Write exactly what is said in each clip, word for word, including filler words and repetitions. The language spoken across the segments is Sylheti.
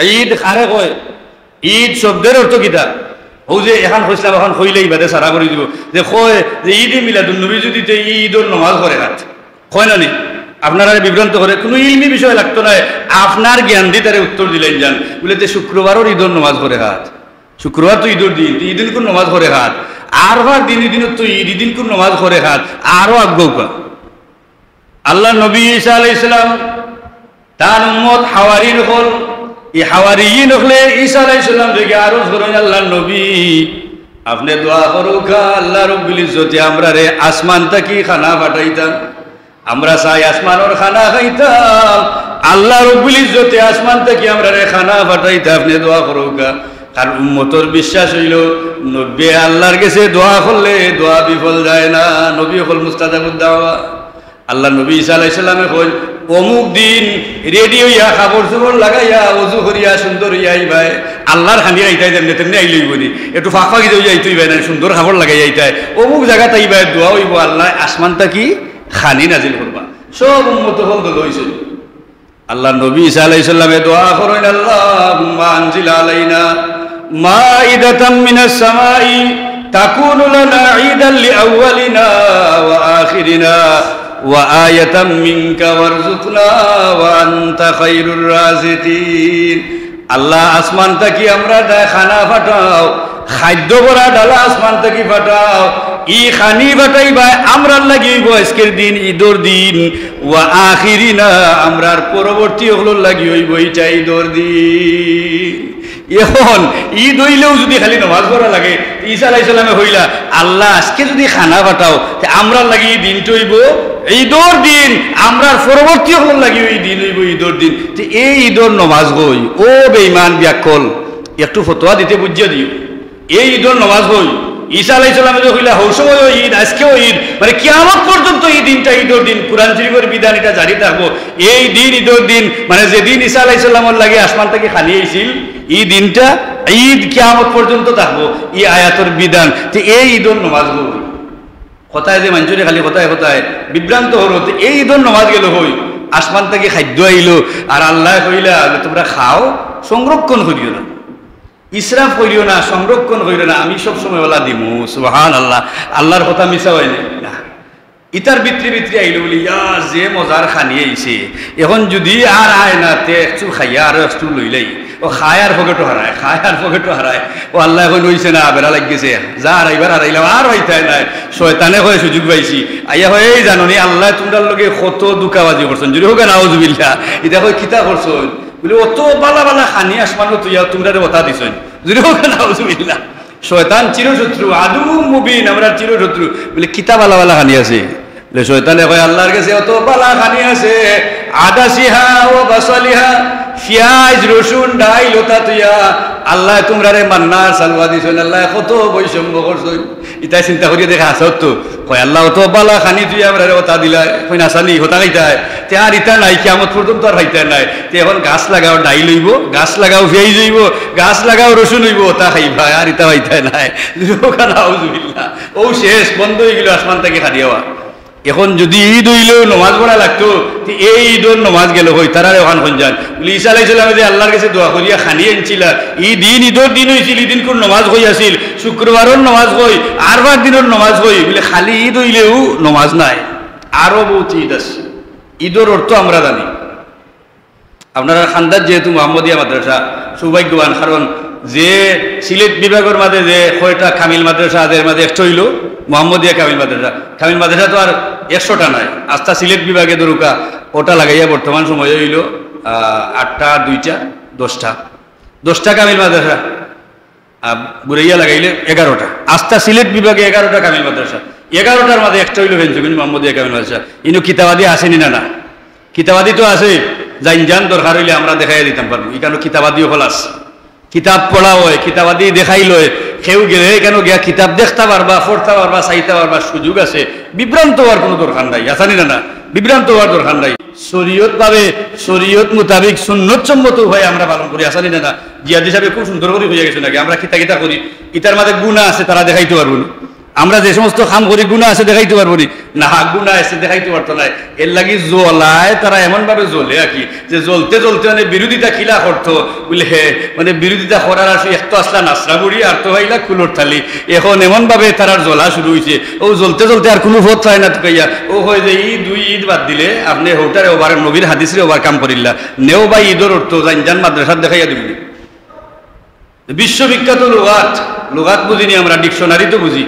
ঈদ কারে কয়? ঈদ শব্দর অর্থ কিতা? অউ যে এখান কইছলাম, অখান কইলে ইবাদে সারা করি দিবো। যে কয় যে ঈদে মিলাদুন নবী যুদি তে ই ঈদর নমাজ করে কাত। কয় না নি? আপনারারে বিভ্রান্ত করে, কুনু ইলমি বিষয় লাগতো নায়। আপনার জ্ঞান দি তারে উত্তর দিলাইন যান। বুলে, "তে শুক্রবারর ঈদর নমাজ করে কাত।" শুক্রবার তো ঈদর দিন, তে ই দিন কুন নমাজ করে কাত? আরফার দিন, ই দিন তো ঈদ, ই দিন কুন নমাজ করে কাত? আরো আগুয়াউক্কা। আল্লার নবী ঈসা আলাইহিস সালাম, তান উম্মত হাওয়ারিন অকল, ই হাওয়ারিয়িন অকলে ঈসা আলাইহিস সালামর গেছে আরজ করইন, "আল্লার নবী, আপনে দোয়া করউক্কা, আল্লা রব্বুল ইজ্জতে আমরারে আসমান থাকি খানা পাঠাইতা।" আমরা চাই আসমানর খানা খাইতাম। আল্লা রব্বুল ইজ্জতে আসমান থাকি আমরারে খানা পাঠাইতা, আপনে দোয়া করউক্কা। কারণ উম্মতর বিশ্বাস অইলো, নবীয়ে আল্লার গেছে দোয়া করলে দোয়া বিফল যায় না। নবী অকল মুস্তাজাবুদ দাওয়া। আল্লার নবী ঈসা আলাইহিস সালামে কইন, "অমুক দিন রেডি অইয়া, কাপড়-চোপড় লাগাইয়া, অজু করিয়া, সুন্দর অইয়া আইবায়।" আল্লার খানি খাইতায় যেমনে তেমনে আইলে অইবো নি? একটু ফাঁক ফাঁকি অইয়া আইতে অইবায় না, সুন্দর কাপড় লাগাইয়া আইতায়। অমুক জাগাত আইবায়, দোয়া অইবো, আল্লায় আসমান থাকি খানি নাজিল করবা। সব উম্মত অকল দল অইছে। আল্লার নবী ঈসা আলাইহিস সালামে দোয়া করইন, "আল্লাহুম্মা আনজিল আলাইনা মাইদাতাম মিনাস সামাই তাকুনু লানা ঈদান লিআউয়ালিনা ওয়া আখিরিনা ওয়া আয়াতাম মিনকা ওয়ারযুকনা ওয়া আনতা খায়রুর রাযিকিন।" আল্লা, আসমান থাকি আমরার দায় খানা পাঠাও, খাদ্য ভরা ডালা আসমান থাকি পাঠাও। ই খানি পাঠাইবায় আমরার লাগি অইবো আইজকের দিন, ঈদর দিন। ওয়া আখিরিনা, আমরার পরবর্তী অকলর লাগি অইবো ইটা ঈদর দিন। এখন ঈদ অইলেউ যুদি খালি নমাজ পড়া লাগে, ঈসা আলাইহিস সালামে কইলা, "আল্লা, আইজকে যুদি খানা পাঠাও, তে আমরার লাগি ই দিনটা অইবো ঈদর দিন, আমরার পরবর্তী অকলর লাগিও ই দিন অইবো ঈদর দিন।" তে এই ঈদর নমাজ কই? ও বেঈমান বিয়াক্কল, একটু ফতোয়া দিতে বুঝিয়া দিও। এই ঈদর নমাজ কই? ঈসা আলাইহিস সালামে যে কইলা, "হউ সময়ও ঈদ, আইজকেও ঈদ", মানে কিয়ামত পর্যন্ত ই দিনটা ঈদর দিন। কুরআন শরীফর বিধান ইটা জারি থাকবো। এই দিন ঈদর দিন, মানে যেদিন ঈসা আলাইহিস সালামর লাগি আসমান থাকি খানি আইছিল, ই দিনটা ঈদ কিয়ামত পর্যন্ত থাকবো। ই আয়াতর বিধান। তে এই ঈদর নমাজ কই? কথায় যে মানষরে খালি কথায় কথায় বিভ্রান্ত করো, তে এই ঈদর নমাজ গেলো কই? আসমান থাকি খাদ্য আইলো, আর আল্লায় কইলা যে, "তুমরা খাও, সংরক্ষণ করিও না।" ইসরাফ করিও না, সংরক্ষণ করিও না, আমি সব সময় অলা দিমু। সুবহানাল্লাহ। আল্লার কথা মিছা অয় নি? না। ইতার ভিতরে ভিতরে আইলো বুলি, "ইয়া, যে মজার খানি আইছে, এখন যুদি আর আয় না, তে একটু খাইয়া আরো একটু লইলাই।" ও খায় আর পকেটো হারায়, খায় আর পকেটো হারায়। ও আল্লায় কইন, "অইছে না, বেড়া লাগিগেছে, যা হারাইবার হারাইলাম, আর পাইতায় নায়।" শয়তানে কয়, "সুযোগ পাইছি।" আইয়া কয়, "এই জানো নি, আল্লায় তুমরার লগে কত ধুকাবাজি করছইন।" জুরে কউক্কা, "নাউজুবিল্লাহ।" ইতা কয়, "কিতা করছইন?" বুলে, "অত বালা বালা খানি আসমানো থইয়া তুমরারে অতা দিছইন।" জুরে কউক্কা, "নাউজুবিল্লাহ।" শয়তান চিরশত্রু, আদুউম মুবিন, আমরার চিরশত্রু। বুলে, "কিতা বালা বালা খানি আছে?" বুলে, শয়তানে কয়, "আল্লার গেছে অত বালা খানি আছে, আদাসিহা ওয়া বাসালিহা, পিয়াজ, রসুন, ডাইল অতা থইয়া আল্লায় তুমরারে মান্না আর সালওয়া দিছইন, আল্লায় কত বৈষম্য করছইন।" ইতায় চিন্তা করিয়া দেখে হাছা তো। কয়, "আল্লা, অত বালা খানি থইয়া আমরারে অতা দিলায়।" কইন, "হাছা নি, অতা খাইতায়? তে আর ইতা নাই, কিয়ামত পর্যন্ত আর পাইতায় নায়। তে এখন গাছ লাগাও, ডাইল অইবো, গাছ লাগাও, পিয়াইজ অইবো, গাছ লাগাও, রসুন অইবো, অতা খাইবায়, আর ইতা পাইতায় নায়।" জুরে কউক্কা, "নাউজুবিল্লাহ।" অউ শেষ, বন্ধ অইগেলো আসমান থাকি খানি আওয়া। এখন যুদি ঈদ অইলেও নমাজ পড়া লাগতো, তে এই ঈদর নমাজ গেলো কই? তারারে অখান কইন যান। বুলে, "ঈসা আলাইহিস সালামে যে আল্লার গেছে দোয়া করিয়া খানি আনছিলা, ই দিন ঈদর দিন অইছিল, ই দিন কুন নমাজ কই আছিল? শুক্রবারর নমাজ কই? আরফার দিনর নমাজ কই?" বুলে, "খালি ঈদ অইলেও নমাজ নায়, আরো বউত ঈদ আছে।" ঈদর অর্থ আমরা জানি। আপনারার খান্দাত যেহেতু মোহাম্মদিয়া মাদ্রাসা, সৌভাগ্যবান, কারণ যে সিলেট বিভাগর মাঝে যে কয়টা কামিল মাদ্রাসা আছে, এর মাঝে একটা অইলো মোহাম্মদিয়া কামিল মাদ্রাসা। কামিল মাদ্রাসা তো আর একশোটা নায়, আস্তা সিলেট বিভাগে ধরুক্কা, অটা লাগাইয়া বর্তমান সময় অইলো, আহ, আটটা, দুইটা, দশটা, দশটা কামিল মাদ্রাসা। আর ঘুরাইয়া লাগাইলে এগারোটা। আস্তা সিলেট বিভাগে এগারোটা কামিল মাদ্রাসা, এগারোটার মাঝে একটা অইলো ফেঞ্চুগঞ্জ মোহাম্মদিয়া কামিল মাদ্রাসা। ইনো কিতাবাদি আছে নি না? না, কিতাবাদি তো আছে। যাইন যান, দরকার অইলে আমরা দেখাইয়া দিতাম পারমু, ইখানো কিতাবাদি অকল আছে। কিতাব পড়া অয়, কিতাবাদি দেখাইল অয়। কেউ গেলে ইখানো গিয়া কিতাব দেখতা পারবা, পড়তা পারবা, চাইতা পারবা, সুযোগ আছে। বিভ্রান্ত অওয়ার কুনু দরকার নাই, আছে নি না? না, বিভ্রান্ত অওয়ার দরকার নাই। শরীয়ত ভাবে, শরীয়ত মোতাবিক সুন্নত সম্মত উপায়ে আমরা পালন করি, আছে নি না? না, জিয়াদি সাবে খুব সুন্দর করি কইয়া গেছইন আগে, আমরা কিতা কিতা করি, ইতার মাঝে গুনা আছে, তারা দেখাইতে পারবো নি। আমরা যে সমস্ত কাম করি, গুনা আছে দেখাইতে পারবো নি? না, গুনা আছে দেখাইতে পারতো না। এর লাগি জ্বলায় তারা এমন ভাবে জ্বলে আর কি, যে জ্বলতে জ্বলতে মানে বিরোধিতা কিলা করতো, বুলে, হে, মানে বিরোধিতা করার আর এক তো আসলা নাসরা বুড়ি, আর তো পাইলা কুলর থালি। এখন এমন ভাবে তারার জ্বলা শুরু হইছে, ও জ্বলতে জ্বলতে আর কোনো পথ পায় না তুকাইয়া। ও কয় যে এই দুই ঈদ বাদ দিলে আপনে হউটারে ওভার, নবীর হাদিসরে ওভার কাম করিল্লা। নেও বা ঈদর অর্থ জান জান মাদ্রাসাত দেখাইয়া দিবি। বিশ্ববিখ্যাত লুগাত, লুগাত বুঝিনি আমরা, ডিকশনারি তো বুঝি।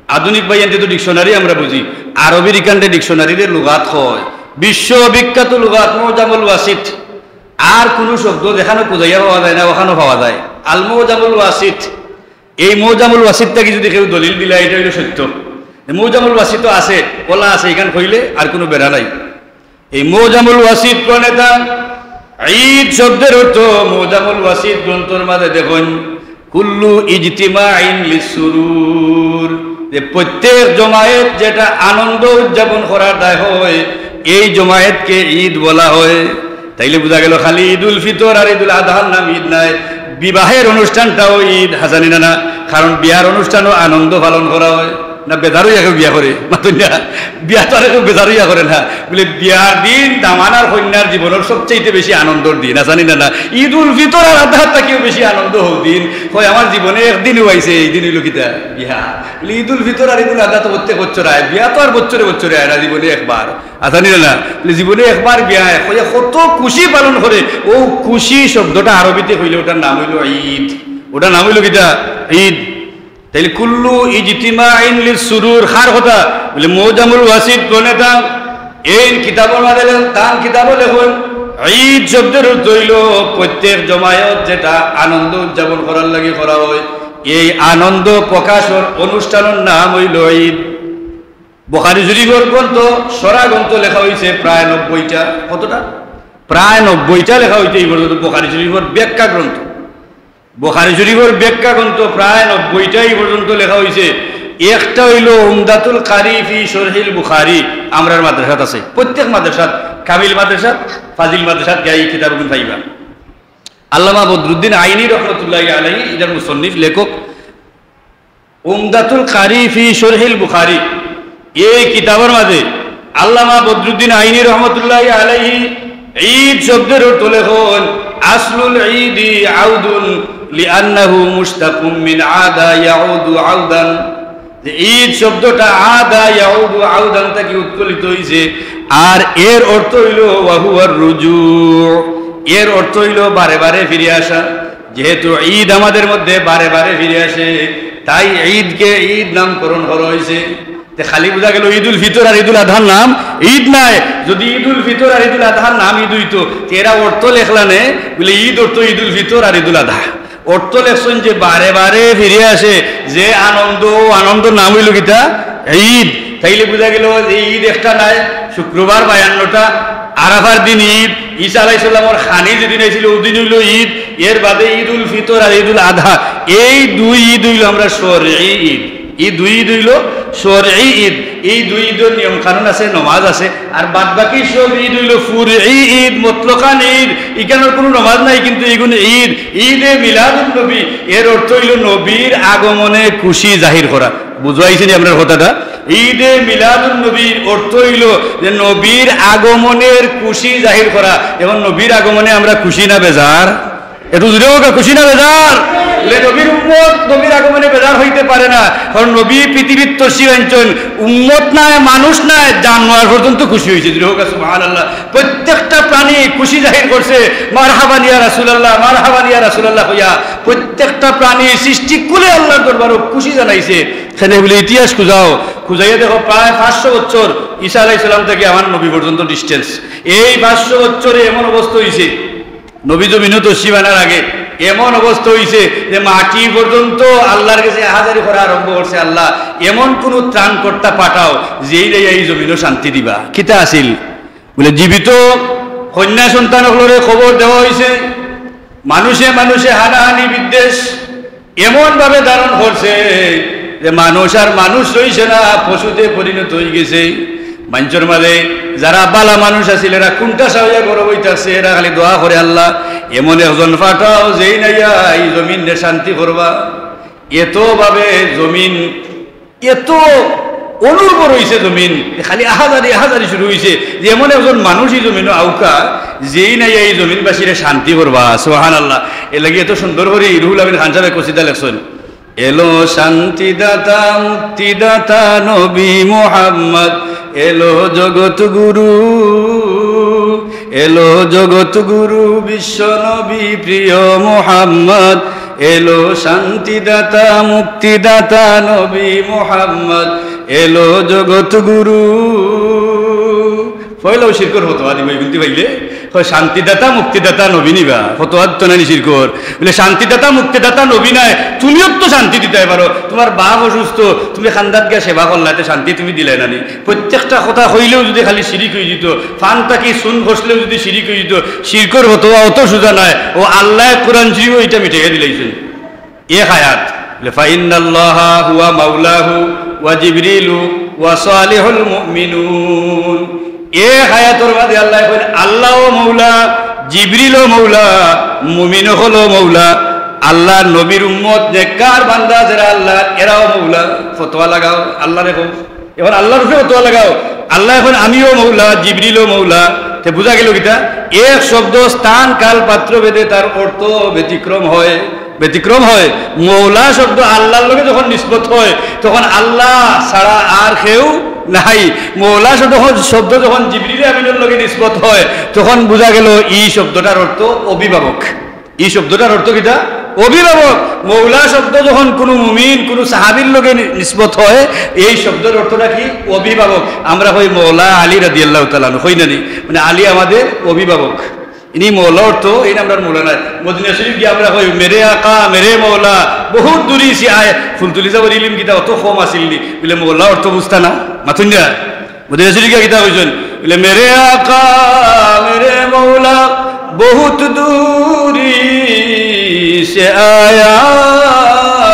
আধুনিক ভাইয়ানতে তো ডিকশনারি আমরা বুঝি, আরবি রিকান্ডে ডিকশনারিরে লুগাত কয়। বিশ্ববিখ্যাত লুগাত মুজামুল ওয়াসিত। আর কোনো শব্দ যেখানো খুঁজাইয়া পাওয়া যায় না, ওখানো পাওয়া যায়। আল মুজামুল ওয়াসিত, এই মুজামুল ওয়াসিত থাকি যদি কেউ দলিল দিলা, এটা হইল সত্য। মুজামুল ওয়াসিত আছে, ওলা আছে, এখান কইলে আর কোনো বেড়া নাই। এই মুজামুল ওয়াসিত প্রণেতা, ঈদ শব্দের অর্থ মুজামুল ওয়াসিত গ্রন্থর মাঝে দেখুন, কুল্লু ইজতিমাইন লিসুরুর, যে প্রত্যেক জমায়েত যেটা আনন্দ উদযাপন করার দায় হয়, এই জমায়েতকে ঈদ বলা হয়। তাইলে বুঝা গেল খালি ঈদুল ফিতর আর ঈদুল আদহার নাম ঈদ নায়, বিবাহের অনুষ্ঠানটাও ঈদ, হাসানি না না? কারণ বিয়ার অনুষ্ঠানও আনন্দ পালন করা হয়। না, বেজার হইয়া কেউ বিয়া করে? মাতুন না। বিয়া তো আর কেউ বেজার হইয়া করে না। বলে, বিয়ার দিন দামান আর কইন্যার জীবনের সবচেয়ে বেশি আনন্দর দিন, হাসানি না না? ঈদুল ফিতর আর আদহার থাকিও বেশি আনন্দ হউ দিন। কয়, আমার জীবনে একদিনও আইছে, এই দিন হইল কিতা? বিয়া। বলে, ঈদুল ফিতর আর ঈদুল আদহা তো প্রত্যেক বছর আয়, বিয়া তো আর বছরে বছরে আয় না, জীবনে একবার। হাসানি না না? বলে, জীবনে একবার বিয়া আয়, কইয়া কত খুশি পালন করে। ও খুশি শব্দটা আরবিতে কইলে ওটার নাম হইল ঈদ। ওটার নাম হইল কিতা? ঈদ। তাইলে কুল্লু ইজতিমাইন লিসুরুর কার কথা? বলে মুজামুল ওয়াসিত প্রণেতা। এই কিতাবর মাঝে লেখেন, তান কিতাবও লেখেন, ঈদ শব্দের অর্থ হইল প্রত্যেক জমায়েত যেটা আনন্দ উদযাপন করার লাগি করা হয়, এই আনন্দ প্রকাশর অনুষ্ঠানের নাম হইল ঈদ। বুখারী শরীফর গ্রন্থ, সরা গ্রন্থ লেখা হইছে প্রায় নব্বইটা। কতটা? প্রায় নব্বইটা লেখা হইছে এই পর্যন্ত বুখারী শরীফর ব্যাখ্যা গ্রন্থ। বুখারী শরীফর ব্যাখ্যা গ্রন্থ প্রায় নব্বইটা এই পর্যন্ত লেখা হইছে। একটা হইল উমদাতুল কারি ফি শরহিল বুখারী, আমরার মাদ্রাসাত আছে, প্রত্যেক মাদ্রাসাত, কামিল মাদ্রাসাত, ফাজিল মাদ্রাসাত গিয়া এই কিতাবগুন পাইবা। আল্লামা বদরুদ্দিন আইনি রহমতুল্লাহি আলাইহি এটার মুসন্নিফ, লেখক। উমদাতুল কারি ফি শরহিল বুখারী, এই কিতাবর মাঝে আল্লামা বদরুদ্দিন আইনি রহমতুল্লাহি আলাইহি ঈদ শব্দের অর্থ লেখেন, আসলুল ঈদি আউদুন লিআন্নাহু মুশতাকুম মিন আদা ইয়াউদু আউদান। যে ঈদ শব্দটা আদা ইয়াউদু আউদান থাকি উৎকলিত হইছে, আর এর অর্থ হইল ওয়াহুয়ার রুজু, এর অর্থ হইল বারে বারে ফিরে আসা। যেহেতু ঈদ আমাদের মধ্যে বারে বারে ফিরে আসে, তাই ঈদকে ঈদ নামকরণ করা হইছে। তে খালি বুঝা গেল ঈদুল ফিতর আর ঈদুল আদহার নাম ঈদ নায়। যদি ঈদুল ফিতর আর ঈদুল আদহার নাম ঈদ হইতো, তে এরা অর্থ লেখলা নে, বলে ঈদ অর্থ ঈদুল ফিতর আর ঈদুল আদহা। অর্থ লেখছইন যে বারে বারে ফিরে আসে যে আনন্দ, ও আনন্দর নাম হইল কিতা? ঈদ। তাইলে বুঝা গেল যে ঈদ একটা নায়, শুক্রবার বায়ান্নটা, আরাফার দিন ঈদ, ঈসা আলাইহিস সালামর খানি যেদিন আইছিল, ওদিন হইল ঈদ। এর বাদে ঈদুল ফিতর আর ঈদুল আদহা, এই দুই ঈদ হইল আমরা শরঈ ঈদ। এই দুই ঈদ হইল শরঈ ঈদ। এই দুই ঈদর নিয়ম কানুন আছে, নমাজ আছে, আর বাদ বাকি সব ঈদ হইল ফুরঈ ঈদ, মতলকান ঈদ। ইখানোর কোনো নমাজ নাই, কিন্তু এগুন ঈদ। ঈদে মিলাদুন নবী, এর অর্থ হইল নবীর আগমনে খুশি জাহির করা। বুঝাইছি নি আপনার কথাটা? ঈদে মিলাদুন নবীর অর্থ হইল যে নবীর আগমনের খুশি জাহির করা। এখন নবীর আগমনে আমরা খুশি না বেজার? একটু জোরে হোক, খুশি না বেজার? বলে, নবীর উম্মত নবীর আগমনে বেজার হইতে পারে না, কারণ নবী পৃথিবীত তশরিফ আনছইন, উম্মত নায়, মানুষ নায়, জানোয়ার পর্যন্ত খুশি হইছে। জোরে হোক, সুবহানাল্লাহ। প্রত্যেকটা প্রাণী খুশি জাহির করছে, "মারহাবান ইয়া রাসূলুল্লাহ, মারহাবান ইয়া রাসূলুল্লাহ" কইয়া প্রত্যেকটা প্রাণী সৃষ্টিকুলে আল্লাহর দরবারো খুশি জানাইছে। সেনে বলে ইতিহাস খুঁজাও, খুঁজাইয়া দেখো প্রায় পাঁচশো বছর ঈসা আলাইহিস সালাম থাকি আমার নবী পর্যন্ত distance। এই পাঁচশো বছরে এমন অবস্থা হইছে, নবী জমিনো তশরিফ আনার আগে এমন অবস্থা হইছে যে মাটি পর্যন্ত আল্লাহর কাছে আহাজারি করা আরম্ভ করছে, "আল্লাহ, এমন কোনো ত্রাণকর্তা পাঠাও, যেই যাইয়া এই জমিনো শান্তি দিবা।" কিতা আছিল? বলে, জীবিত কন্যা সন্তান অকলরে কবর দেওয়া হইছে, মানুষে মানুষে হানাহানি বিদ্বেষ এমন ভাবে ধারণ করছে যে মানুষ আর মানুষ রইছে না, পশুতে পরিণত হয়ে গেছে। মানষর মাঝে যারা বালা মানুষ আছিল, এরা কুন্তা সাহইয়া গরব হইতাছে, এরা খালি দোয়া করে, "আল্লাহ, এমন একজন পাঠাও, যেই নাইয়া এই জমিনরে শান্তি করবা।" এত ভাবে জমিন এত অনুর্বর অইছে জমিন, খালি আহাজারি আহাজারি শুরু অইছে, যে এমন একজন মানুষ ই জমিনো আউক্কা, যেইন আইয়া ই জমিনবাসীরে শান্তি করবা। সুবহানাল্লাহ। এরলাগি এত সুন্দর করি রুহুল আমিন খান সাবে কসিদা লেখছইন। এলো শান্তিদাতা, মুক্তিদাতা নবী মুহাম্মদ, এলো জগৎ গুরু, এলো জগৎ গুরু, বিশ্ব নবী প্রিয় মুহাম্মদ, এলো শান্তিদাতা, মুক্তিদাতা নবী মুহাম্মদ, এলো জগৎ গুরু। পয়লাউ শিরকর ফতোয়া দিবা, ইগুন্তি পাইলে। কয়, "শান্তিদাতা, মুক্তিদাতা নবী নি বা, ফতোয়া দিতো নানি শিরকর?" বলে, "শান্তিদাতা, মুক্তিদাতা নবী নায়, তুমিও তো শান্তি দিতায় পারো। তুমার বাপ অসুস্থ, তুমি কান্দাত গিয়া সেবা করলায়, তে শান্তি তুমি দিলায় নানি?" প্রত্যেকটা কথা কইলেউ যুদি খালি শিরিক অইযিত, ফান থাকি সুন খসলেউ যুদি শিরিক অইযিত, শিরকর ফতোয়া অত সুজা নায়। অউ আল্লায় কুরআন শরিফো ইটা মিটাইয়া দিলাইছইন। এক আয়াত, বলে, "ফাইন্নাল্লাহা হুয়া মাওলাহু ওয়া জিবরিলু ওয়া সালিহুল মুমিনুন।" এক আয়াতর মাঝে আল্লায় কইন, "আল্লাও মৌলা, জিবরিলও মৌলা, মুমিন অকলও মৌলা, আল্লার নবীর উম্মত, নেককার বান্দা যেরা আল্লার, এরাও মৌলা।" ফতোয়া লাগাও, আল্লারে কও। এখন আল্লার উপরে ফতোয়া লাগাও। আল্লায় কইন, "আমিও মৌলা, জিবরিলও মৌলা।" তে বুঝা গেল কিতা? এক শব্দ স্থান, কাল, পাত্র ভেদে তার অর্থ ব্যতিক্রম হয়, ব্যতিক্রম হয়। মৌলা শব্দ আল্লার লগে যখন নিসবত হয়, তখন আল্লা ছাড়া আর কেউ নাই। মৌলা শব্দ, শব্দ যখন জিবরিল আমিনর লগে নিসবত হয়, তখন বুঝা গেল ই শব্দটার অর্থ অভিভাবক। ই শব্দটার অর্থ কিতা? অভিভাবক। মৌলা শব্দ যখন কুনু মুমিন, কুনু সাহাবীর লগে নি-, নিসবত হয়, এই শব্দর অর্থটা কি? অভিভাবক। আমরা কই মৌলা আলী রাদিয়াল্লাহু তাআলা আনহু, কই না নি? মানে আলী আমাদের অভিভাবক। ইনি মৌলা অর্থ, এই নামটার মৌলা নাই। মদিনা শরীফ গিয়া আমরা কই, "মেরে আকা, মেরে মৌলা, বহুত দূরি সে আয়ে।" ফুলতলি সাবর ইলিম কিতা অত কম আছিল নি? বলে মৌলা অর্থ বুঝতা না? মাতুন না। মদিনা শরীফ গিয়া কিতা কইছইন? বলে, "মেরে আকা, মেরে মৌলা, বহুত দূরি সে আয়া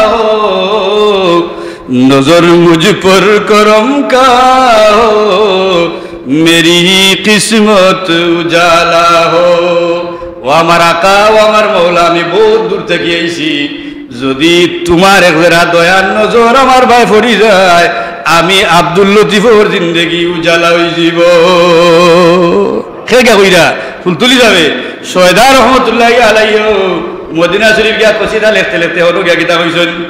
হো, নজর মুঝ পর করম কা হো, মেরি কিসমত উজালা হো।" ও আমার আকা, ও আমার মৌলা, আমি বহুত দূর থাকি আইছি। যুদি তুমার এক জেরা দয়ার নজর আমার বায় পড়ি যায়, আমি আব্দুল লতিফর জিন্দেগি উজালা অইযিবো। কে গা কইরা? ফুলতলি সাবে। সয়দা রহমতুল্লাহি আলাইহিও মদিনা শরীফ গিয়া কসিদা লেখতে লেখতে হনো গিয়া কিতা কইছইন?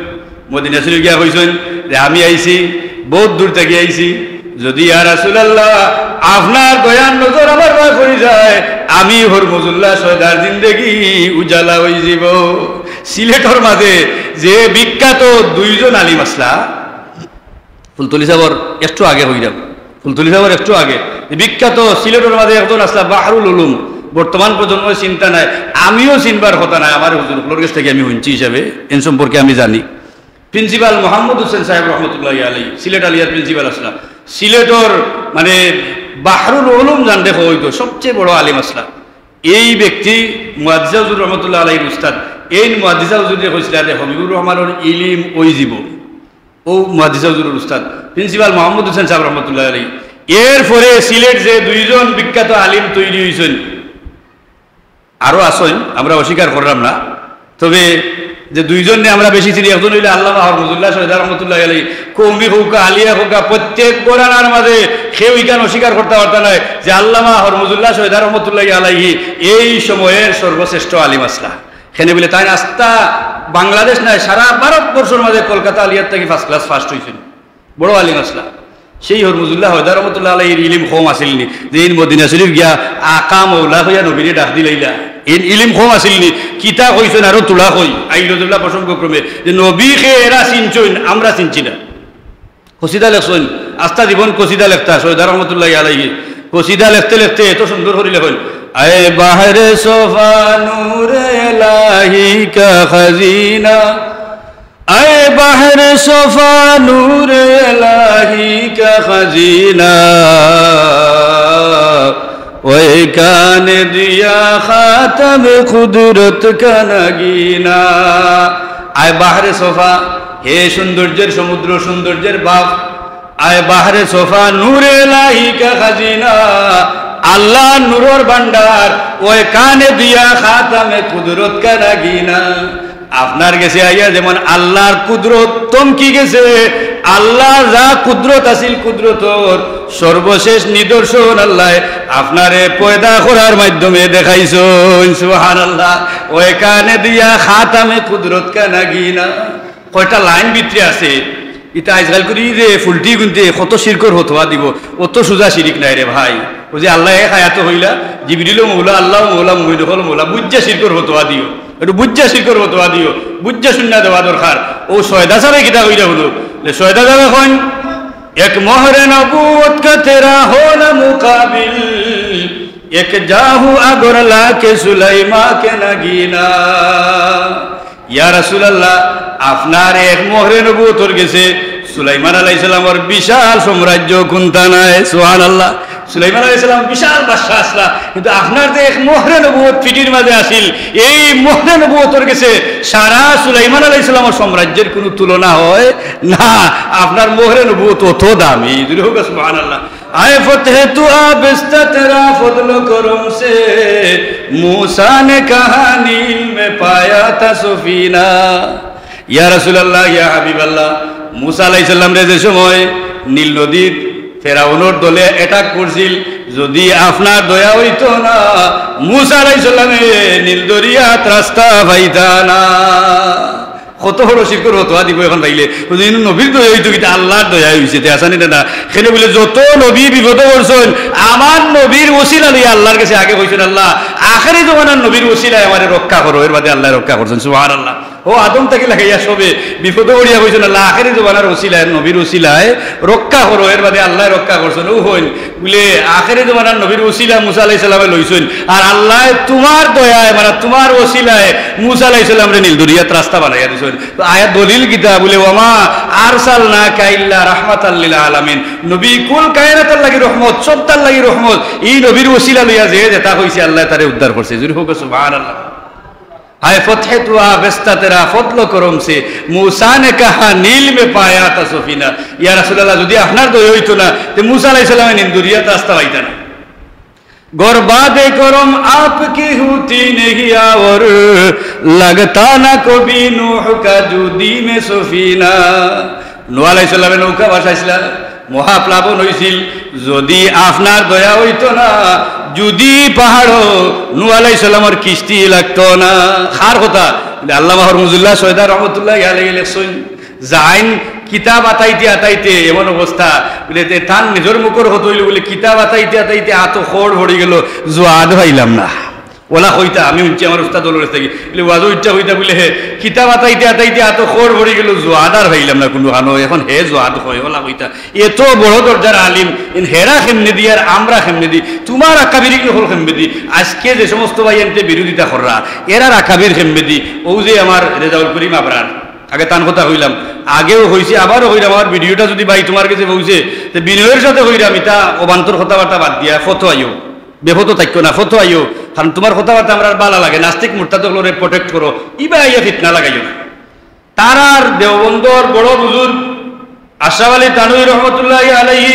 মদিনা শরীফ গিয়া কইছইন যে, "আমি আইছি, বহুত দূর থাকি আইছি। যুদি ইয়া রাসূলুল্লাহ, আপনার দয়ার নজর আমার বায় পড়ি যায়, আমি হরমুজুল্লাহ সয়দার জিন্দেগি উজালা অইযিবো।" সিলেটর মাঝে যে বিখ্যাত দুইজন আলিম আছলা, ফুলতলি সাবর একটু আগে কইরাম, ফুলতলি সাবর একটু আগে, যে বিখ্যাত সিলেটর মাঝে একজন আছলা বাহরুল উলুম, বর্তমান প্রজন্মর চিন্তা নাই, আমিও চিনবার কথা নাই, আমার হুজুর অকলর গেছ থাকি আমি হুনছি হিসাবে, এন সম্পর্কে আমি জানি। প্রিন্সিপাল মোহাম্মদ হোসেন সাহেব রহমতুল্লাহি আলাইহি, সিলেট আলিয়ার প্রিন্সিপাল আছলা। সিলেটর মানে বাহরুল উলুম জানতে অইতো, সবচেয়ে বড় আলিম আছলা। এই ব্যক্তি মুহাদ্দিসা হুজুর রহমতুল্লাহ আলাইহির উস্তাদ। এই মুহাদ্দিসা হুজুরে কইছলা যে হবিবুর রহমানর ইলিম অইযিবো। ও মুহাদ্দিসা হুজুরর উস্তাদ প্রিন্সিপাল মোহাম্মদ হোসেন সাহেব রহমতুল্লাহ আলাইহি। এরপরে সিলেট যে দুইজন বিখ্যাত আলিম তৈরি অইছইন, আরো আছইন, আমরা অস্বীকার করলাম না। তবে যে দুইজনরে আমরা বেশি চিনি, একজন অইলা আল্লামা হরমুজুল্লাহ সয়দা রহমতুল্লাহ আলাইহি। কওমি কউক্কা, আলিয়া কউক্কা, প্রত্যেক ঘরানার মাঝে কেউ ইখান অস্বীকার করতা পারতা নায় যে আল্লামা হরমুজুল্লাহ সয়দা রহমতুল্লাহ আলাইহি এই সময়ের সর্বশ্রেষ্ঠ আলিম আছলা। কেনে বলে তাইন আস্তা বাংলাদেশ নায়, সারা ভারতবর্ষর মাঝে কলকাতা আলিয়ার থাকি first class first অইছইন, বড় আলিম আছলা। সেই হরমুজুল্লাহ সয়দা রহমতুল্লাহ আলাইহির ইলিম কম আছিল নি? যে ইন মদিনা শরীফ গিয়া আকা মৌলা কইয়া নবীরে ডাক দিলাইলা, ইন ইলিম কম আছিল নি? কিতা কইছইন আরো তুলা কই, আইলো যেবলা প্রসঙ্গক্রমে, যে নবী কে এরা চিনছইন, আমরা চিনছি না। কসিদা লেখছইন, আস্তা জীবন কসিদা লেখতা, সয়দা রহমতুল্লাহ আলাইহি। কসিদা লেখতে লেখতে এত সুন্দর করি লেখইন, "আয়ে বাহরে সফা নূরে এলাহি কা খাজিনা, আয়ে বাহরে সফা নূরে এলাহি কা খাজিনা, ওয়ে কানে দিয়া খাতমে কুদরত কা নগিনা।" আয় বাহরে সফা, হে সৌন্দর্যের সমুদ্র, সৌন্দর্যের বাপ, আয় বাহরে সফা নূরে এলাহি কা খাজিনা, আল্লার নূরর ভান্ডার, ওয়ে কানে দিয়া খাতমে কুদরত কা নগিনা। আপনার গেছে আইয়া যেমন আল্লার কুদরত থমকি গেছে, আল্লার যা কুদরত আছিল, কুদরতর সর্বশেষ নিদর্শন আল্লায় আপনারে পয়দা করার মাধ্যমে দেখাইছইন। সুবহানাল্লাহ। ওইখানে দিয়া খাতামে কুদরত কা নাগিনা। কয়টা লাইন ভিতরে আছে। ইতা আজকাল করি যে ফুলটি গুনতে কত শিরকর ফতোয়া দিব, অত সুজা শিরিক নাই রে ভাই। ওই যে আল্লায় এক আয়াতো কইলা, জিবরিলও মৌলা, আল্লাহও মৌলা, মুমিন অকলও মৌলা, বুঝা শিরকর ফতোয়া দিও। একটু বুঝা শিরকর ফতোয়া দিও, বুঝা সুন্না দেওয়া দরকার। ও সয়দা সাবে কিতা কইরা হুনো, যে সয়দা সাবে কইন, "এক মোহরে নবুয়ত কা তেরা হো না মুকাবিল, এক জাহু আগর লা কে সুলাইমা কে নাগিনা।" ইয়া রাসূলুল্লাহ, আপনার এক মোহরে নবুয়তর গেছে সুলাইমান আলাইহিস সালামর বিশাল সাম্রাজ্য কুন্তা নাই। সুবহানাল্লাহ। সুলাইমান আলাইহিস সালাম বিশাল বাদশা আছলা, কিন্তু আপনার যে এক মোহরে নবুয়ত পিঠির মাঝে আছিল, এই মোহরে নবুয়তর গেছে সারা সুলাইমান আলাইহিস সালামর সাম্রাজ্যর কুনু তুলনা হয় না। আপনার মোহরে নবুয়ত অত দামি। জোরে হোক সুবহানাল্লাহ। আয় ফতহে তু আবেস্তা তেরা ফজল করম সে, মুসা নে কাহা নীল মে পায়া থা সফিনা। ইয়া রাসূলুল্লাহ, ইয়া হাবিবাল্লাহ, মুসা আলাইহিস সালামরে যে সময় নীল নদীত ফেরাউনর দলে অ্যাটাক করছিল, যদি আপনার দয়া অইতো না, মুসা আলাইহিস সালামে নীল দরিয়াত রাস্তা পাইতা না। কত বড় শিরকর ফতোয়া দিব এখন তাইলে। যদি ইনো নবীর দয়া অইতো কিতা, আল্লার দয়া অইছে, তে আসানি না। কেনে বুলে যত নবী বিপদো পড়ছইন, আমার নবীর ওসিলা লইয়া আল্লার গেছে আগে কইছইন, "আল্লাহ, আখেরি জমানার নবীর ওসিলায় আমারে রক্ষা করো", এর বাদে আল্লায় রক্ষা করছইন। সুবহানাল্লাহ। ও আদম থাকি লাগাইয়া সবে বিপদো পড়িয়া কইছইন, "আল্লাহ, আখেরি জমানার ওসিলায়, নবীর ওসিলায় রক্ষা করো", এর বাদে আল্লায় রক্ষা করছইন। ও হইন বুলে, আখেরি জমানার নবীর ওসিলা মুসা আলাইহিস সালামে লইছইন, আর আল্লায় তুমার দয়ায়, মানে তুমার ওসিলায় মুসা আলাইহিস সালামরে নীল দরিয়াত রাস্তা বানাইয়া দিছইন। তো আয়াত দলিল কিতা? বুলে, "ওয়ামা আরসালনাকা ইল্লা রাহমাতাল লিল আলামিন।" নবী কুল কায়নাতর লাগি রহমত, সবতার লাগি রহমত। ই নবীর ওসিলা লইয়া যে যেতা কইছে, আল্লায় তারে উদ্ধার করছে। জোরে হোক সুবহানাল্লাহ। হায় ফতহে তু আবেস্তা তেরা ফজল করম সে, মুসা নে কাহা নীল মে পায়া থা সফিনা। ইয়া রাসূলুল্লাহ, যদি আপনার দয়া অইতো না, তে মুসা আলাইহিস সালামে নীল দরিয়াত রাস্তা পাইতা না। غرباد کرم آپ کی ہوتی نہیں آور، لگتا نہ کبھی نوح کا جودی میں سفینہ۔ নূহ আলাইহিস সালামে নৌকা ভাসাইছিলা, মহাপ্লাবন অইছিল। যদি আপনার দয়া অইতো না, জুদি পাহাড়ো নূহ আলাইহিস সালামর কিস্তি লাগতো না। কার কথা? আল্লামা হরমুজুল্লাহ সয়দা রহমতুল্লাহি আলাইহি লেখছইন, যাইন কিতাব আতাইতে আতাইতে এমন অবস্থা, বুলে, তে তান নিজর মুখর কথা অইলো, বুলে, কিতাব আতাইতে আতাইতে আতো খড় ভরি গেল, জুয়াদ পাইলাম না। ওলা কইতা, আমি হুনছি আমার উস্তাদ অকলর গেছ থাকি, বুলে, ওয়াজো ইচ্ছা কইতা, বুলে, হে, কিতাব আতাইতে আতাইতে আতো খড় ভরি গেল, জুয়াদ আর পাইলাম না কুনুখানো, এখন হে জুয়াদ কয়, ওলা কইতা। এত বড় দরজার আলিম, ইন হেরা কেমনে দি আর আমরা কেমনে দি, তুমার আকাবির ইগু অকল কেমনে দি, আজকে যে সমস্ত ভাইয়াইন্তে বিরোধিতা কররা, এরার আকাবির কেমনে দি, অউ যে আমার রেজাউল করিম আবরার, আগে তান কথা কইলাম, আগেও কইছি, আবারও কইরাম, আমার ভিডিওটা যদি ভাই তুমার গেছে পৌঁছে, তে বিনয়ের সাথে কইরাম, ইতা অবান্তর কথাবার্তা বাদ দিয়া ফতো আইও, বেফতো থাকিও না, ফতো আইও, কারণ তুমার কথাবার্তা আমরার ভালা লাগে। নাস্তিক মুরতাদ অকলরে protect করো, ইবা আইয়া ফিতনা লাগাইও না। তারার দেওবন্দর বড় বুজুর্গ আশরাফ আলী থানভী রহমতুল্লাহি আলাইহি,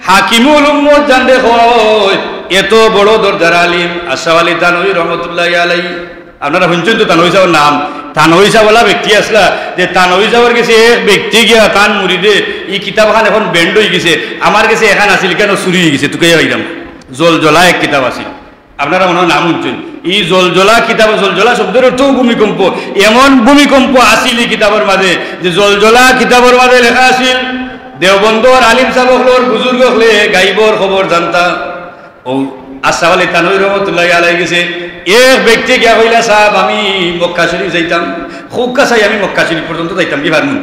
হাকিমুল উম্মত যানরে কয়, এত বড় দরজার আলিম আশরাফ আলী থানভী রহমতুল্লাহি আলাইহি। আপনারা হুনছইন তো থানভী সাবর নাম। থানভী সাব ওলা ব্যক্তি আছলা, যে থানভী সাবর গেছে এক ব্যক্তি গিয়া তান মুরিদে, ই কিতাবখান এখন banned অইগেছে, আমার গেছে এখান আছিল, কেনে চুরি অইগেছে, তুকাইয়া পাইরাম। জলজলা এক কিতাব আছিল। আপনারা মনে হয় নাম হুনছইন। ই জলজলা কিতাব, জলজলা শব্দর অর্থ ভূমিকম্প। এমন ভূমিকম্প আছিল ই কিতাবর মাঝে, যে জলজলা কিতাবর মাঝে লেখা আছিল, দেওবন্দর আলিম সাব অকলর, বুজুর্গ অকলে গাইবর খবর জানতা। অউ আশরাফ আলী থানভী রহমতুল্লাহি আলাইহি গেছে, এক ব্যক্তি গিয়া কইলা, "সাব, আমি মক্কা শরীফ যাইতাম, খোকা চাই আমি মক্কা শরীফ পর্যন্ত যাইতাম, কি পারমু?"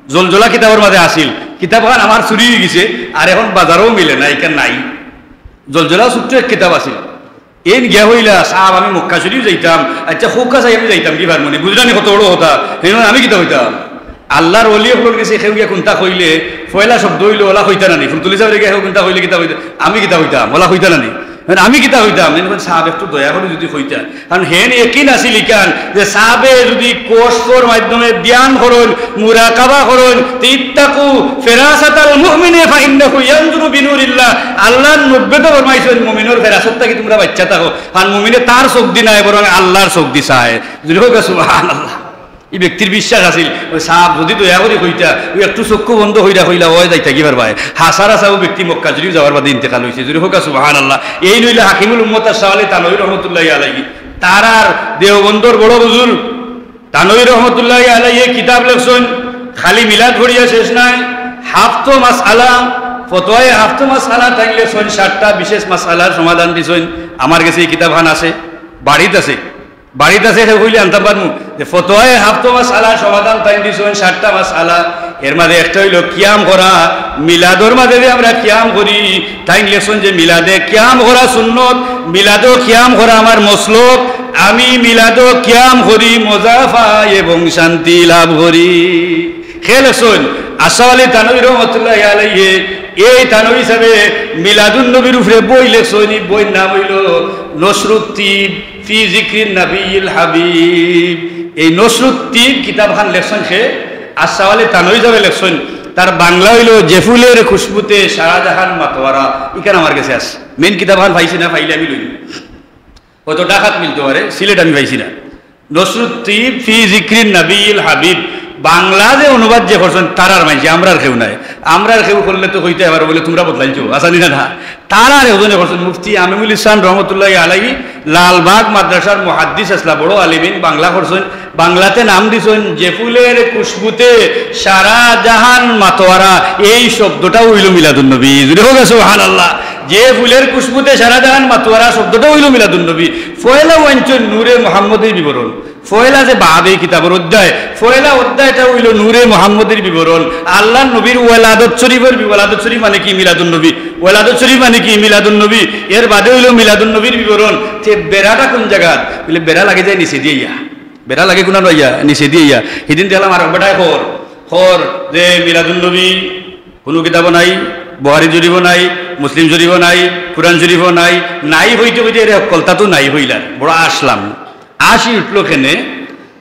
জলজলা কিতাবর মাঝে আছিল, কিতাবখান আমার চুরি অইগেছে, আর এখন বাজারও মিলে না, ইখান নাই। জলজলা ছোট্ট এক কিতাব আছিল। এইন গিয়া কইলা, "সাব, আমি মক্কা শরীফ যাইতাম, আচ্ছা, খোকা চাই আমি যাইতাম, কি পারমু নি?" বুঝরা নি কত বড় কথা? হেন আমি কিতা কইতাম? আল্লার ওলি অকলর গেছে কেউ গিয়া কুন্তা কইলে, পয়লা শব্দ অইলো, ওলা কইতা না নি? ফুলতলি সাবরে গিয়া কেউ কুন্তা কইলে কিতা কইতা? আমি কিতা কইতাম? ওলা কইতা না নি? হেন আমি কিতা কইতাম? হেন কইন, "সাব, একটু দয়া করি যদি কইতা।" কারণ হেন একিন আছিল ইখান যে সাবে যদি কশফর মাধ্যমে ধ্যান করইন, মুরাকাবা করইন, তে ইত্তাকু ফিরাসাতাল মুমিনি ফাইন্নাহু ইয়ানজুরু বিনুরিল্লাহ। আল্লার নবীয়ে তো ফরমাইছইন, মুমিনর ফেরাসত থাকি তুমরা বাচ্চা থাকো। আর মুমিনে তার চোখ দি নায়, বরং আল্লার চোখ দি চায়। জোরে কউক্কা সুবহানাল্লাহ। ই ব্যক্তির বিশ্বাস আছিল, অউ সাব যুদি দয়া করি কইতা, অউ একটু চক্ষু বন্ধ কইরা কইলা, অয় যাইতা গি পারবায়। হাছার হাছা অউ ব্যক্তি মক্কা শরীফ যাওয়ার বাদে ইন্তেকাল অইছে। জুরে কউক্কা সুবহানাল্লাহ। এইন অইলা হাকিমুল উম্মত আশরাফ আলী থানভী রহমতুল্লাহি আলাইহি। তারার দেওবন্দর বড় বুজুর্গ থানভী রহমতুল্লাহি আলাইহি কিতাব লেখছইন, খালি মিলাদ পড়িয়া শেষ নায়, হাফতো মাসআলা, ফতোয়ায়ে হাফতো মাসআলা তাইন লেখছইন, সাতটা বিশেষ মাসআলার সমাধান দিছইন। আমার গেছে ই কিতাবখান আছে, বাড়িত আছে। বাড়িত আছে, কেউ কইলে আনতাম পারমু। যে ফতোয়ায়ে হাফতো মাসআলার সমাধান তাইন দিছইন, সাতটা মাসআলা। এর মাঝে একটা অইলো কিয়াম করা। মিলাদর মাঝে যে আমরা কিয়াম করি, তাইন লেখছইন যে মিলাদে কিয়াম করা সুন্নত, মিলাদো কিয়াম করা আমার মসলক, আমি মিলাদো কিয়াম করি, মজা পাই এবং শান্তি লাভ করি। হে লেখছইন আশরাফ আলী থানভী রহমতুল্লাহি আলাইহি, এই থানভী সাবে মিলাদুন নবীর উপরে বই লেখছইন, ই বইর নাম অইলো নসরুত তিব ফি জিকরিন নবিয়্যিল হাবিব। এই নসরুত তিব কিতাবখান লেখছইন কে? আশরাফ আলী থানভী সাবে লেখছইন। তার বাংলা অইলো যে ফুলের খুশবুতে সারা জাহান মাতোয়ারা। ইখান আমার গেছে আছে। মেইন কিতাবখান পাইছি না, পাইলে আমি লইমু। হয়তো ঢাকাত মিলতো পারে, সিলেট আমি পাইছি না। নসরুত তিব ফি জিকরিন নবিয়্যিল হাবিব, বাংলা যে অনুবাদ যে করছইন, তারার মাইনষে, আমরার কেউ নায়। আমরার কেউ করলে তো কইতা পারো বুলে তুমরা বদলাইছো, আছানি না না। তারার একজনে করছইন, মুফতি আমিনুল ইহসান রহমতুল্লাহি আলাইহি, লালবাগ মাদ্রাসার মুহাদ্দিস আছলা, বড় আলিমিন, বাংলা করছইন, বাংলাতে নাম দিছইন যে ফুলের খুশবুতে সারা জাহান মাতোয়ারা, এই শব্দটা অইলো মিলাদুন নবী। জুরে কউক্কা সুবহানাল্লাহ। যে ফুলের খুশবুতে সারা জাহান মাতোয়ারা শব্দটা অইলো মিলাদুন নবী। পয়লা আনছইন নূরে মুহাম্মদীর বিবরণ। পয়লা যে বাব এই কিতাবর অধ্যায়, পয়লা অধ্যায়টা অইলো নূরে মুহাম্মদীর বিবরণ, আল্লার নবীর ওলাদত শরীফর বি-, ওলাদত শরীফ মানে কি? মিলাদুন নবী। ওলাদত শরীফ মানে কি? মিলাদুন নবী। এর বাদে অইলো মিলাদুন নবীর বিবরণ। তে বেড়াটা কুন জাগাত? বুলে বেড়া লাগে যায় নিচে দিয়া। বেড়া লাগে কুনানো আইয়া? নিচে দিয়া। হিদিন দেখলাম আরক বেটায় কর, কর যে মিলাদুন নবী কুনু কিতাবো নাই, বুখারী শরীফো নাই, মুসলিম শরীফো নাই, কুরআন শরীফো নাই, নাই কইতে কইতে এরে হক্কলতা তো নাই কইলার। বড় আশলাম। আশি উঠলো কেনে?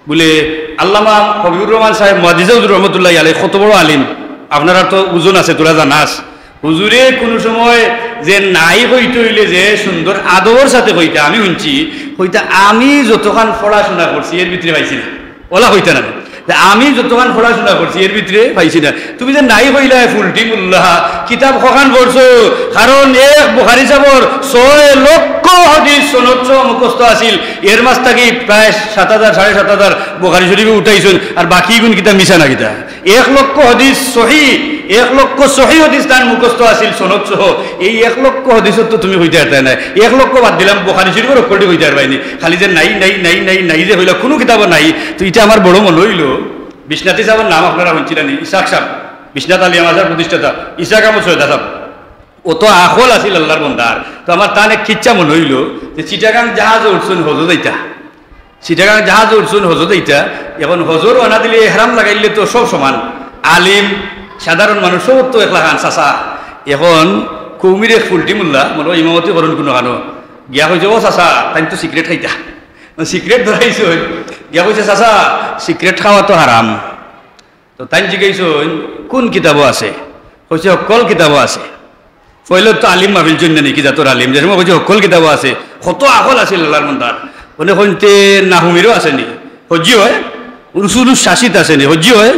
বুলে আল্লামা হবিবুর রহমান সাহেব মুহাদ্দিসে হুজুর রহমতুল্লাহি আলাইহি, কত বড় আলিম, আপনারার তো ওজন আছে, থুড়া জানা আছে। হুজুরে কুনু সময় যে নাই কইতে অইলে যে সুন্দর আদবর সাথে কইতা, আমি হুনছি, কইতা, "আমি যতখান পড়াশুনা করছি, এর ভিতরে পাইছি না।" অলা কইতা না। যে, "আমি যতখান পড়াশুনা করছি, এর ভিতরে পাইছি না।" তুমি যে নাই কইলায় ফুলটি মোল্লা, কিতাব কখান পড়ছো? কারণ এক বুখারী সাবর ছয় লক্ষ হাদিস সনদ সহ মুখস্থ আছিল, এর মাঝ থাকি প্রায় সাত হাজার, সাড়ে সাত হাজার বুখারী শরীফে উঠাইছইন, আর বাকি ইগুন কিতা মিছা না কিতা? এক লক্ষ হাদিস সহি, এক লক্ষ সহি হাদিস তান মুখস্থ আছিল সনদ সহ। এই এক লক্ষ হাদিসর তো তুমি কইতায় পারতায় নায়। এক লক্ষ বাদ দিলাম, বুখারী শরীফর অক্ষরটি কইতায় পারবায় নি। খালি যে নাই, নাই, নাই, নাই, নাই যে কইলা, কুনু কিতাবো নাই। তো ইটা আমার বড় মনো অইলো। বিশ্বনাথী সাবর নাম আপনারা হুনছিলা নি? ইসাক সাব, বিশ্বনাথ আলিয়া মাদ্রাসার প্রতিষ্ঠাতা, ইসাক আহমদ সৈয়দা সাব। অত আখল আছিল আল্লার বন্দার। তো আমার তান এক কিচ্ছা মনো অইলো যে চিটাগাং জাহাজো উঠছইন হজো যাইতা। চিটাগাং জাহাজো উঠছইন হজো যাইতা। এখন হজো রওয়ানা দিলে এহরাম লাগাইলে তো সব সমান। আলিম, সাধারণ মানুষ সব তো একলাখান চাচা। এখন কওমির এক ফুলটি মোল্লা, মনো অয় ইমামতি করইন কুনুখানো। গিয়া কইছে, "ও চাচা, তাইন তো সিগারেট খাইতা।" সিগারেট ধরাইছইন। গিয়া কইছে, "চাচা, সিগারেট খাওয়া তো হারাম।" তো তাইন জিগাইছইন, "কুন কিতাবো আছে?" কইছে, "হক্কল কিতাবো আছে।" পয়লা তো আলিম মাহফিল চইন্না নি, কি জাতর আলিম, যে সময় কইছে হক্কল কিতাবো আছে, কত আখল আছিল আল্লার বন্দার। অনে কইন তে নাহুমিরও আছে নি? কইন জি অয়। উসুলুস শাসিত আছে নি? কইন জি অয়।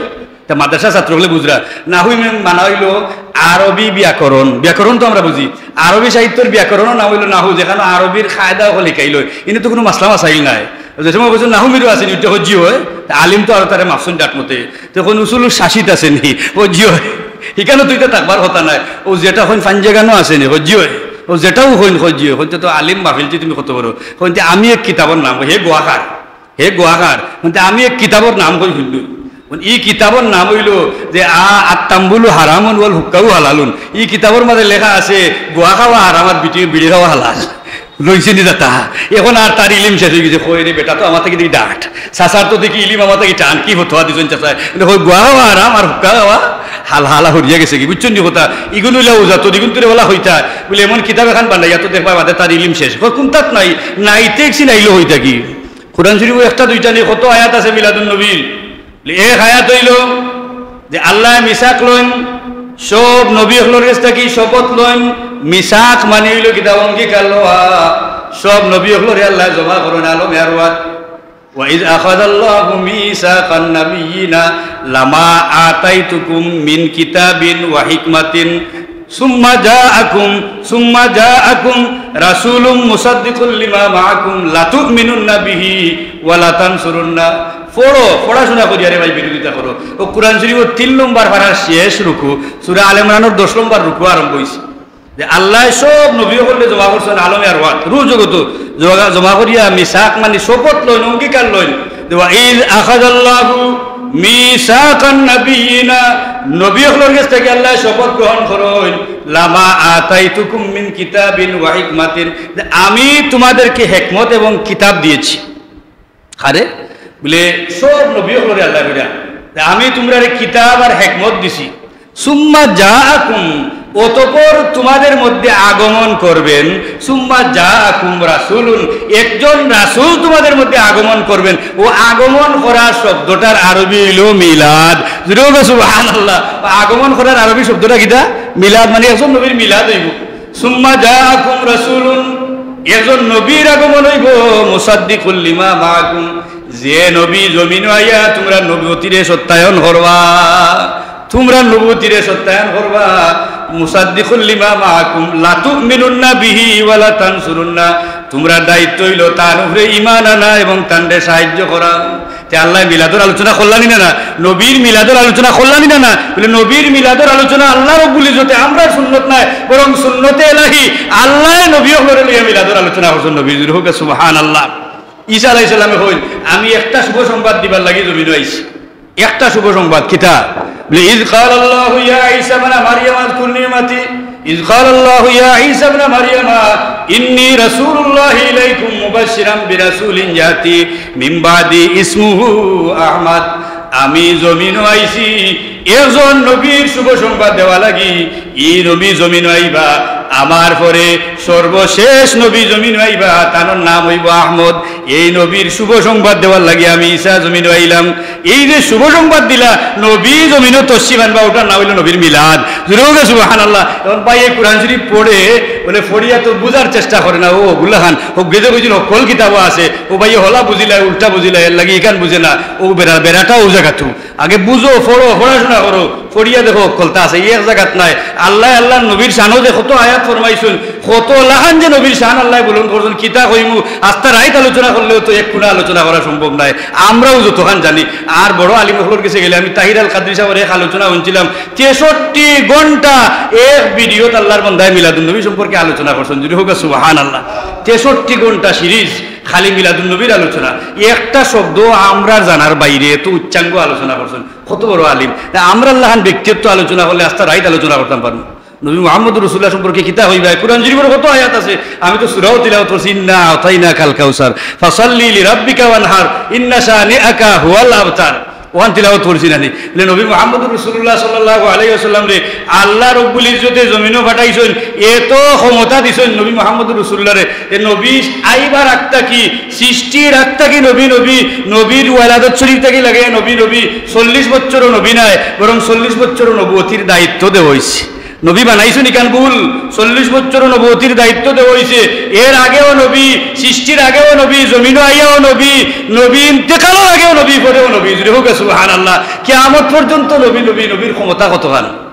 তে মাদ্রাসা ছাত্র অকলে বুঝরা, নাহুমি মানা অইলো আরবি ব্যাকরণ। ব্যাকরণ তো আমরা বুঝি, আরবি সাহিত্যর ব্যাকরণর নাম অইলো নাহু, যেখানো আরবির কায়দা অকল হিকাইলো। ইনো তো কুনু মাসলা মাসাইল নাই। যে সময় কইছে নাহুমিরও আছে নি, ইটা কইন জি অয়। তে আলিম তো আরো তারে মাপছইন ডাট মতে। তে কইন উসুলুস শাসিত আছে নি? কইন জি অয়। হিকানো তো ইতা থাকবার কথা নায়। অউ যেটা কইন পাঞ্জাগানো আছে নি? কইন জি অয়। অউ যেটাও কইন, কইন জি অয়। কইন তে তো আলিম মাহফিল যে তুমি কত বড়। কইন তে আমি এক কিতাবর নাম, হে গুয়াকার, হে গুয়াকার। কইন তে আমি এক কিতাবর নাম কই হুনলু। কইন ই কিতাবর নাম অইলো যে আ-, আত্তাম্বুলু হারামুন ওয়াল হুক্কাউ হালালুন। ই কিতাবর মাঝে লেখা আছে গুয়া খাওয়া হারাম আর বিটি-, বিড়ি খাওয়া হালাল। লইছে নি যাতা? এখন আর তার ইলিম শেষ অইগেছে। কয় রে বেটা তো আমার থাকি দেখি ডাট। চাচার তো দেখি ইলিম আমার থাকি টান। কি ফতোয়া দিছইন চাচায়? মানে কয় গুয়া খাওয়া হারাম আর হুক্কা খাওয়া হাল-, হালা হরিয়া গেছে গি। বুঝছইন নি কথা? ইগুন অইলা উজা, তো ইগুন তুরে বলা হইতা। বুলে এমন কিতাব এখান বানাইয়া তো দেখবা বাদে তার ইলিম শেষ। কয় কুনটাত নাই? নাইতে একসি নাইলো হইতা কি? কুরআন শরীফো একটা দুইটা নি, কত আয়াত আছে মিলাদুন নবীর। এক আয়াত অইলো যে আল্লায় মিসাক লইন, সব নবী অকলর গেছ থাকি শপথ লইন। মিসাক মানে অইলো কিতা? অঙ্গীকার লওয়া। সব নবী অকলরে আল্লায় জমা করইন আলমে আরওয়াত। وإذ أخذ الله ميثاق النبيين لما آتيتكم من كتاب وحكمة ثم جاءكم، ثم جاءكم رسول مصدق لما معكم لتؤمنن به ولتنصرنه। পড়ো, পড়াশোনা করিয়া রে ভাই বিরোধিতা করো। অউ কোরআন শরীফর তিন নম্বর পারার শেষ রুকু, সূরা আলে ইমরানর দশ নম্বর রুকু আরম্ভ অইছে। যে আল্লায় সব নবী অকলরে জমা করছইন আলমে আরওয়াহ, রুহ জগতো জমা, জমা করিয়া মিসাক মানি শপথ লইন, অঙ্গীকার লইন। যে وإذ أخذ الله ميثاق النبيين, নবী অকলর গেছ থাকি আল্লায় শপথ গ্রহণ করইন, لما آتيتكم من كتاب وحكمة, যে আমি তোমাদেরকে হেকমত এবং কিতাব দিয়েছি। কারে? বলে, সব নবী অকলরে আল্লায় কইরা, যে আমি তুমরারে কিতাব আর হেকমত দিছি। ثم جاءكم, অতঃপর তোমাদের মধ্যে আগমন করবেন, ثم جاءكم رسول, একজন রাসূল তোমাদের মধ্যে আগমন করবেন। অউ আগমন করার শব্দটার আরবি অইলো মিলাদ। জোরে কউক্কা সুবহানাল্লাহ। আগমন করার আরবি শব্দটা কিতা? মিলাদ, মানি একজন নবীর মিলাদ অইবো। ثم جاءكم رسول, একজন নবীর আগমন অইবো, مصدق لما معكم, যে নবী জমিনো আইয়া তুমরার নবুয়তিরে সত্যায়ন করবা, তুমরার নবুয়তিরে সত্যায়ন করবা, مصدق لما معكم لتؤمنن به ولتنصرنه, তুমরার দায়িত্ব অইলো তান উপরে ঈমান আনা এবং তানরে সাহায্য করা। তে আল্লায় মিলাদর আলোচনা করলা নি না? না, নবীর মিলাদর আলোচনা করলা নি না? না, বলে নবীর মিলাদর আলোচনা আল্লাহ রব্বুল ইজ্জতে আমরার সুন্নত নায়, বরং সুন্নতে এলাহি আল্লায় নবী অকলরে লইয়া মিলাদর আলোচনা করছইন। নবী, জোরে কউক্কা সুবহানাল্লাহ। ঈসা আলাইহিস সালামে কইন, আমি একটা শুভ সংবাদ দিবার লাগি জমিনো আইছি। একটা শুভ সংবাদ কিতা? বলে, إذ قال الله يا عيسى ابن مريم اذكر نعمتي إذ قال الله يا عيسى ابن مريم إني رسول الله إليكم مبشرا برسول يأتي من بعدي اسمه أحمد। আমি জমিনো আইছি একজন নবীর শুভ সংবাদ দেওয়া লাগি। ই নবী জমিনো আইবা, আমার পরে সর্বশেষ নবী জমিনো আইবা, তানর নাম অইবো আহমদ। এই নবীর শুভ সংবাদ দেওয়ার লাগি আমি ঈসা জমিনো আইলাম। এই যে শুভ সংবাদ দিলা, নবী জমিনো তশরিফ আনবা, অটার নাম অইলো নবীর মিলাদ। জোরে কউক্কা সুবহানাল্লাহ। এখন ভাইয়ে কোরআন শরীফ পড়ে, বলে পড়িয়া তো বুঝার চেষ্টা করে না, অউ অগুলাখান, অউ গেজে গেজির হক্কল কিতাবো আছে, অউ ভাইয়ে হলা বুঝিলায়, উল্টা বুঝিলায়, এরলাগি ইখান বুঝে না, অউ বেড়া, বেড়াটা অউ জাগাত। আগে বুঝো, পড়ো, পড়াশোনা করো, পড়িয়া দেখো, হক্কলতা আছে, এক জাগাত নায়। আল্লায় আল্লাহর নবীর শানো যে কত আয়াত ফরমাইছইন, কত লাখান যে নবীর শান আল্লায় বুলন্দ করছইন, কিতা কইমু, আস্তা রাইত আলোচনা করলেও তো এক কুনা আলোচনা করা সম্ভব নায়। আমরাও যতখান জানি, আর বড় আলিম অকলর গেছে গেলে, আমি তাহির আল কাদরি সাবর এক আলোচনা হুনছিলাম, তেষট্টি ঘন্টা এক ভিডিওত আল্লাহর বান্দায় মিলাদুন নবী সম্পর্কে আলোচনা করছইন। জোরে কউক্কা সুবহানাল্লাহ। তেষট্টি ঘন্টা সিরিজ খালি মিলাদুন নবীর আলোচনা। একটা শব্দ আমরার জানার বাইরে, এত উচ্চাঙ্গ আলোচনা করছইন। কত বড় আলিম। তে আমরার লাখান ব্যক্তিত্ব আলোচনা করলে আস্তা রাইত আলোচনা করতাম পারমু। নবী মুহাম্মদুর রাসূলুল্লাহ সম্পর্কে কিতা কইবা? কোরআন শরীফর কত আয়াত আছে। আমি তো সূরাও তিলাওয়াত করছি, "ইন্না আতাইনাকাল কাউসার, ফাসাল্লি লিরাব্বিকা ওয়ানহার, ইন্না শানিআকা হুয়াল আবতার।" অখান তিলাওয়াত করছি না নি? বলে নবী মুহাম্মদুর রাসূলুল্লাহ সাল্লাল্লাহু আলাইহি ওয়াসাল্লামরে আল্লাহ রব্বুল ইজ্জতে জমিনো পাঠাইছইন, এত ক্ষমতা দিছইন নবী মুহাম্মদুর রাসূলুল্লাহরে। এ নবী আইবার আগ থাকি, সৃষ্টির আগ থাকি নবী নবী, নবীর ওয়ালাদত শরীফ থাকি লাগে নবী নবী, চল্লিশ বছরও নবী নায়, বরং চল্লিশ বছরও নবুয়তির দায়িত্ব দেওয়া অইছে। নবী বানাইছইন ইখান ভুল, চল্লিশ বছরও নবুয়তির দায়িত্ব দেওয়া অইছে। এর আগেও নবী, সৃষ্টির আগেও নবী, জমিনো আইয়াও নবী, নবী ইন্তেকালর আগেও নবী, পরেও নবী। জোরে কউক্কা সুবহানাল্লাহ। কিয়ামত পর্যন্ত নবী, নবী, নবীর ক্ষমতা কতখান।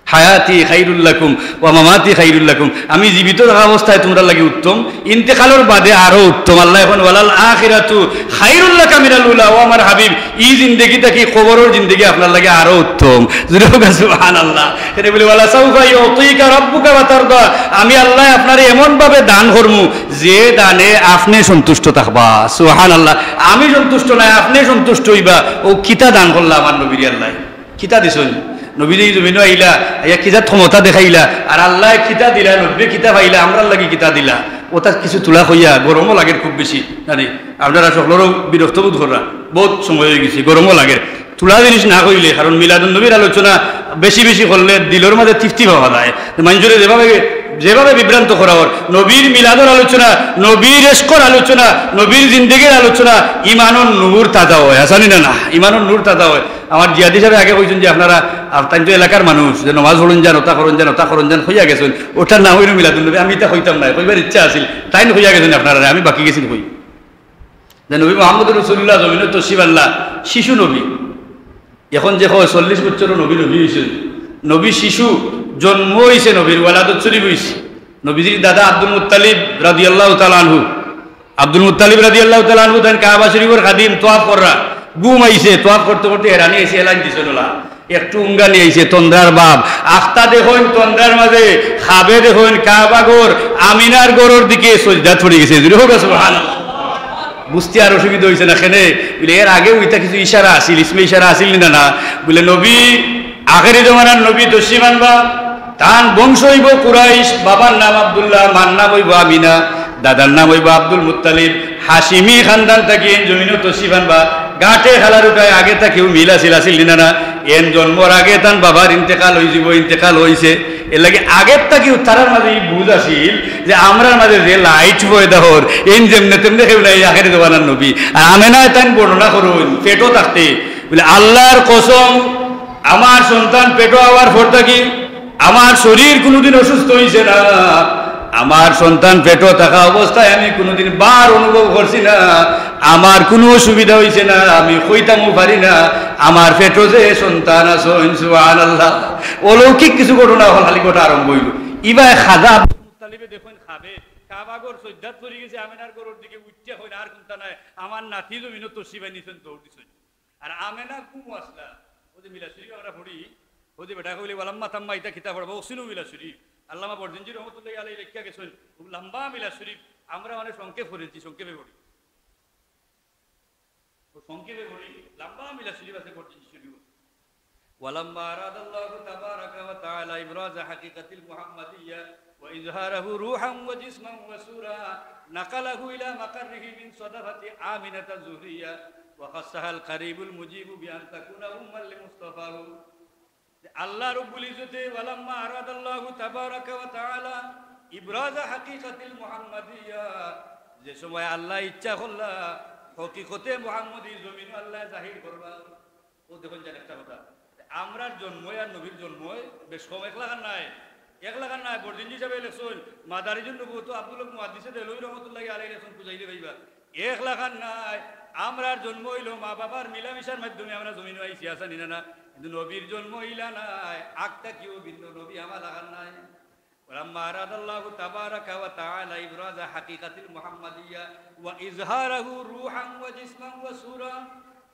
হায়াতি খাইরুল লাকুম ওয়া মামাতি খাইরুল লাকুম। আমি জীবিত থাকা অবস্থায় তুমরার লাগি উত্তম, ইন্তেকালর বাদে আরো উত্তম। আল্লায় কইন, "ওয়ালাল আখিরাতু খাইরুল লাকা মিনাল উলা।" ও আমার হাবিব, ই জিন্দেগি থাকি কবরর জিন্দেগি আপনার লাগি আরো উত্তম। জোরে কউক্কা সুবহানাল্লাহ। এরে বলে, "ওয়ালা সাউফা ইউতিকা রাব্বুকা ফাতারদা।" আমি আল্লায় আপনারে এমন ভাবে দান করমু, যে দানে আপনে সন্তুষ্ট থাকবা। সুবহানাল্লাহ। আমি সন্তুষ্ট নায়, আপনে সন্তুষ্ট অইবা। অউ কিতা দান করলা আমার নবীরে আল্লায়? কিতা দিছইন? নবীজি জমিনো আইলা, আইয়া কি জাত ক্ষমতা দেখাইলা, আর আল্লায় কিতা দিলা, নবীয়ে কিতা পাইলা, আমরার লাগি কিতা দিলা? অতা কিছু তুলা কইয়া গরমও লাগের খুব বেশি, জানি আপনারা সকলেরও বিরক্ত বোধ কররা, বউত সময় অইগেছে, গরমও লাগের। তুলা জিনিস না কইলে, কারণ মিলাদুন নবীর আলোচনা বেশি বেশি করলে দিলর মাঝে তৃপ্তি পাওয়া যায়। মানষরে যেভাবে, যেভাবে বিভ্রান্ত করা অর, নবীর মিলাদর আলোচনা, নবীর এশকর আলোচনা, নবীর জিন্দেগির আলোচনা, ইমানর নূর তাজা অয়, আছে নি না? না, ইমানর নূর তাজা অয়। আমার জিয়াদি সাবে আগে কইছইন যে আপনারা, আপ-, তাইন তো এলাকার মানুষ, যে নমাজ পড়ইন যান, অতা করইন যান, অতা করইন যান, কইয়া গেছইন, অটার নাম অইলো মিলাদুন নবী। আমি ইতা কইতাম নায়, কইবার ইচ্ছা আছিল, তাইন কইয়া গেছইন আপনারারে, আমি বাকি গেছি কই। যে নবী মোহাম্মদ রসুল্লাহ জমিনো তশরিফ আনলা, শিশু নবী। এখন যে কয় চল্লিশ বছরও নবী নবী অইছে, নবী শিশু, জন্ম অইছে নবীর, ওয়ালাদত শরীফ অইছে। নবীজির দাদা আব্দুল মুত্তালিব রাদিয়াল্লাহু তাআলা আনহু, আব্দুল মুত্তালিব রাদিয়াল্লাহু তাআলা আনহু তাইন কাবা শরীফর খাদিম, তোয়াফ কররা, ঘুম আইছে, তোয়াফ করতে করতে হেরানি আইছে, এলান দিছে ওলা। একটু উঙ্গানি আইছে, তন্দ্রার ভাব। আখতা দেখইন তন্দ্রার মাঝে, খাবে দেখইন কাবা ঘর, আমিনার ঘরর দিকে সজদাত পড়ি গেছে। জুরে হোক সুবহানাল্লাহ। বুঝতে আর অসুবিধা অইছে না, কেনে? বলে, এর আগেও ইতা কিছু ইশারা আছিল, ইসমে ইশারা আছিল না, না? বলে, নবী, আখেরি জমানার নবী তশরিফ আনবা, তান বংশ অইবো কুরাইশ, বাবার নাম আব্দুল্লাহ, মার নাম অইবো আমিনা, দাদার নাম অইবো আব্দুল মুত্তালিব, হাশিমি খানদান থাকি এন জমিনো তশরিফ আনবা, গাটে খালার উঠায় আগে থাকিও মিল আছিল, আছিল না, না? এন জন্মর আগে তান বাবার ইন্তেকাল অইযিবো, ইন্তেকাল অইছে। এর লাগি আগের থাকিও তারার মাঝে ই বুঝ আছিল যে আমরার মাঝে যে light পয়দা হর, এন যেমনে তেমনে কেউ নাই, আখেরি জমানার নবী। আর আমেনায় তাইন বর্ণনা করইন, পেটো থাকতে, বলে, আল্লাহর কসম, আমার সন্তান পেটো আওয়ার পর থাকি আমার শরীর কুনুদিন অসুস্থ অইছে না, আমার সন্তান পেটো থাকা অবস্থায় আমি কুনুদিন ভার অনুভব করছি না, আমার কুনু অসুবিধা অইছে না, আমি কইতামও পারি না, আমার পেটো যে সন্তান আছইন, সুবহানাল্লাহ। অলৌকিক কিছু ঘটনা অকল খালি ঘটা আরম্ভ অইলো। ইবায় খাজা আব্দুল মুত্তালিবে দেখইন খাবে, কাবা ঘর সজদাত পড়ি গেছে, আমিনার ঘরর দিকে উঠিয়া কইন, আর কুন্তা নাই, আমার নাতি জমিনো তশরিফ আনিছইন, দৌড় দিছইন। আর আমেনা ঘুমো আছলা। অউ যে মিলাদ শরীফ আমরা পড়ি, অউ যে বেটায় কইলে, "ওয়ালাম্মা তাম্মা", ইতা কিতা পড়বা? অউ ছিল মিলাদ শরীফ। আল্লামা বরজিনজি রহমতুল্লাহি আলাইহি লেখিয়া গেছইন, অউ লম্বা মিলাদ শরীফ, আমরা মানে সংক্ষেপ পড়ছি, সংক্ষেপে পড়ি। অউ সংক্ষেপে পড়ি, লম্বা মিলাদ শরীফ আছে বরজিনজি শরীফ। ولما أراد الله تبارك وتعالى إبراز حقيقة المحمدية وإظهاره روحا وجسما وصورة، نقله إلى مقره من صدفة آمنة الزهرية، وخصها القريب المجيب بأن تكون أما لمصطفاه। আল্লাহ রব্বুল ইজ্জতে, ولما أراد الله تبارك وتعالى إبراز حقيقة المحمدية، যে সময় আল্লায় ইচ্ছা করলা হকিকতে মুহাম্মদী জমিনো আল্লায় জাহির করবা, অউ দেখইন যান একটা কথা। আমরার জন্মই আর নবীর জন্মই বেশ কম, এক লাখান নায়, এক লাখান নায়। বরজিনজি হিসাবে লেখছইন, মাদারিজুন নবুওয়াত আব্দুল হক মুহাদ্দিসে দেহলভী রহমতুল্লাহি আলাইহি লেখছইন, খুঁজাইলে পাইবা। এক লাখান নায়। আমরার জন্ম অইলো মা বাবার মিলামিশার মাধ্যমে আমরা জমিনো আইছি, আছে নি না? না, কিন্তু নবীর জন্ম অইলা নায়, আগ থাকিও ভিন্ন নবী আমার লাখান নায়। ولما أراد الله تبارك وتعالى إبراز حقيقة المحمدية وإظهاره روحا وجسما وصورة،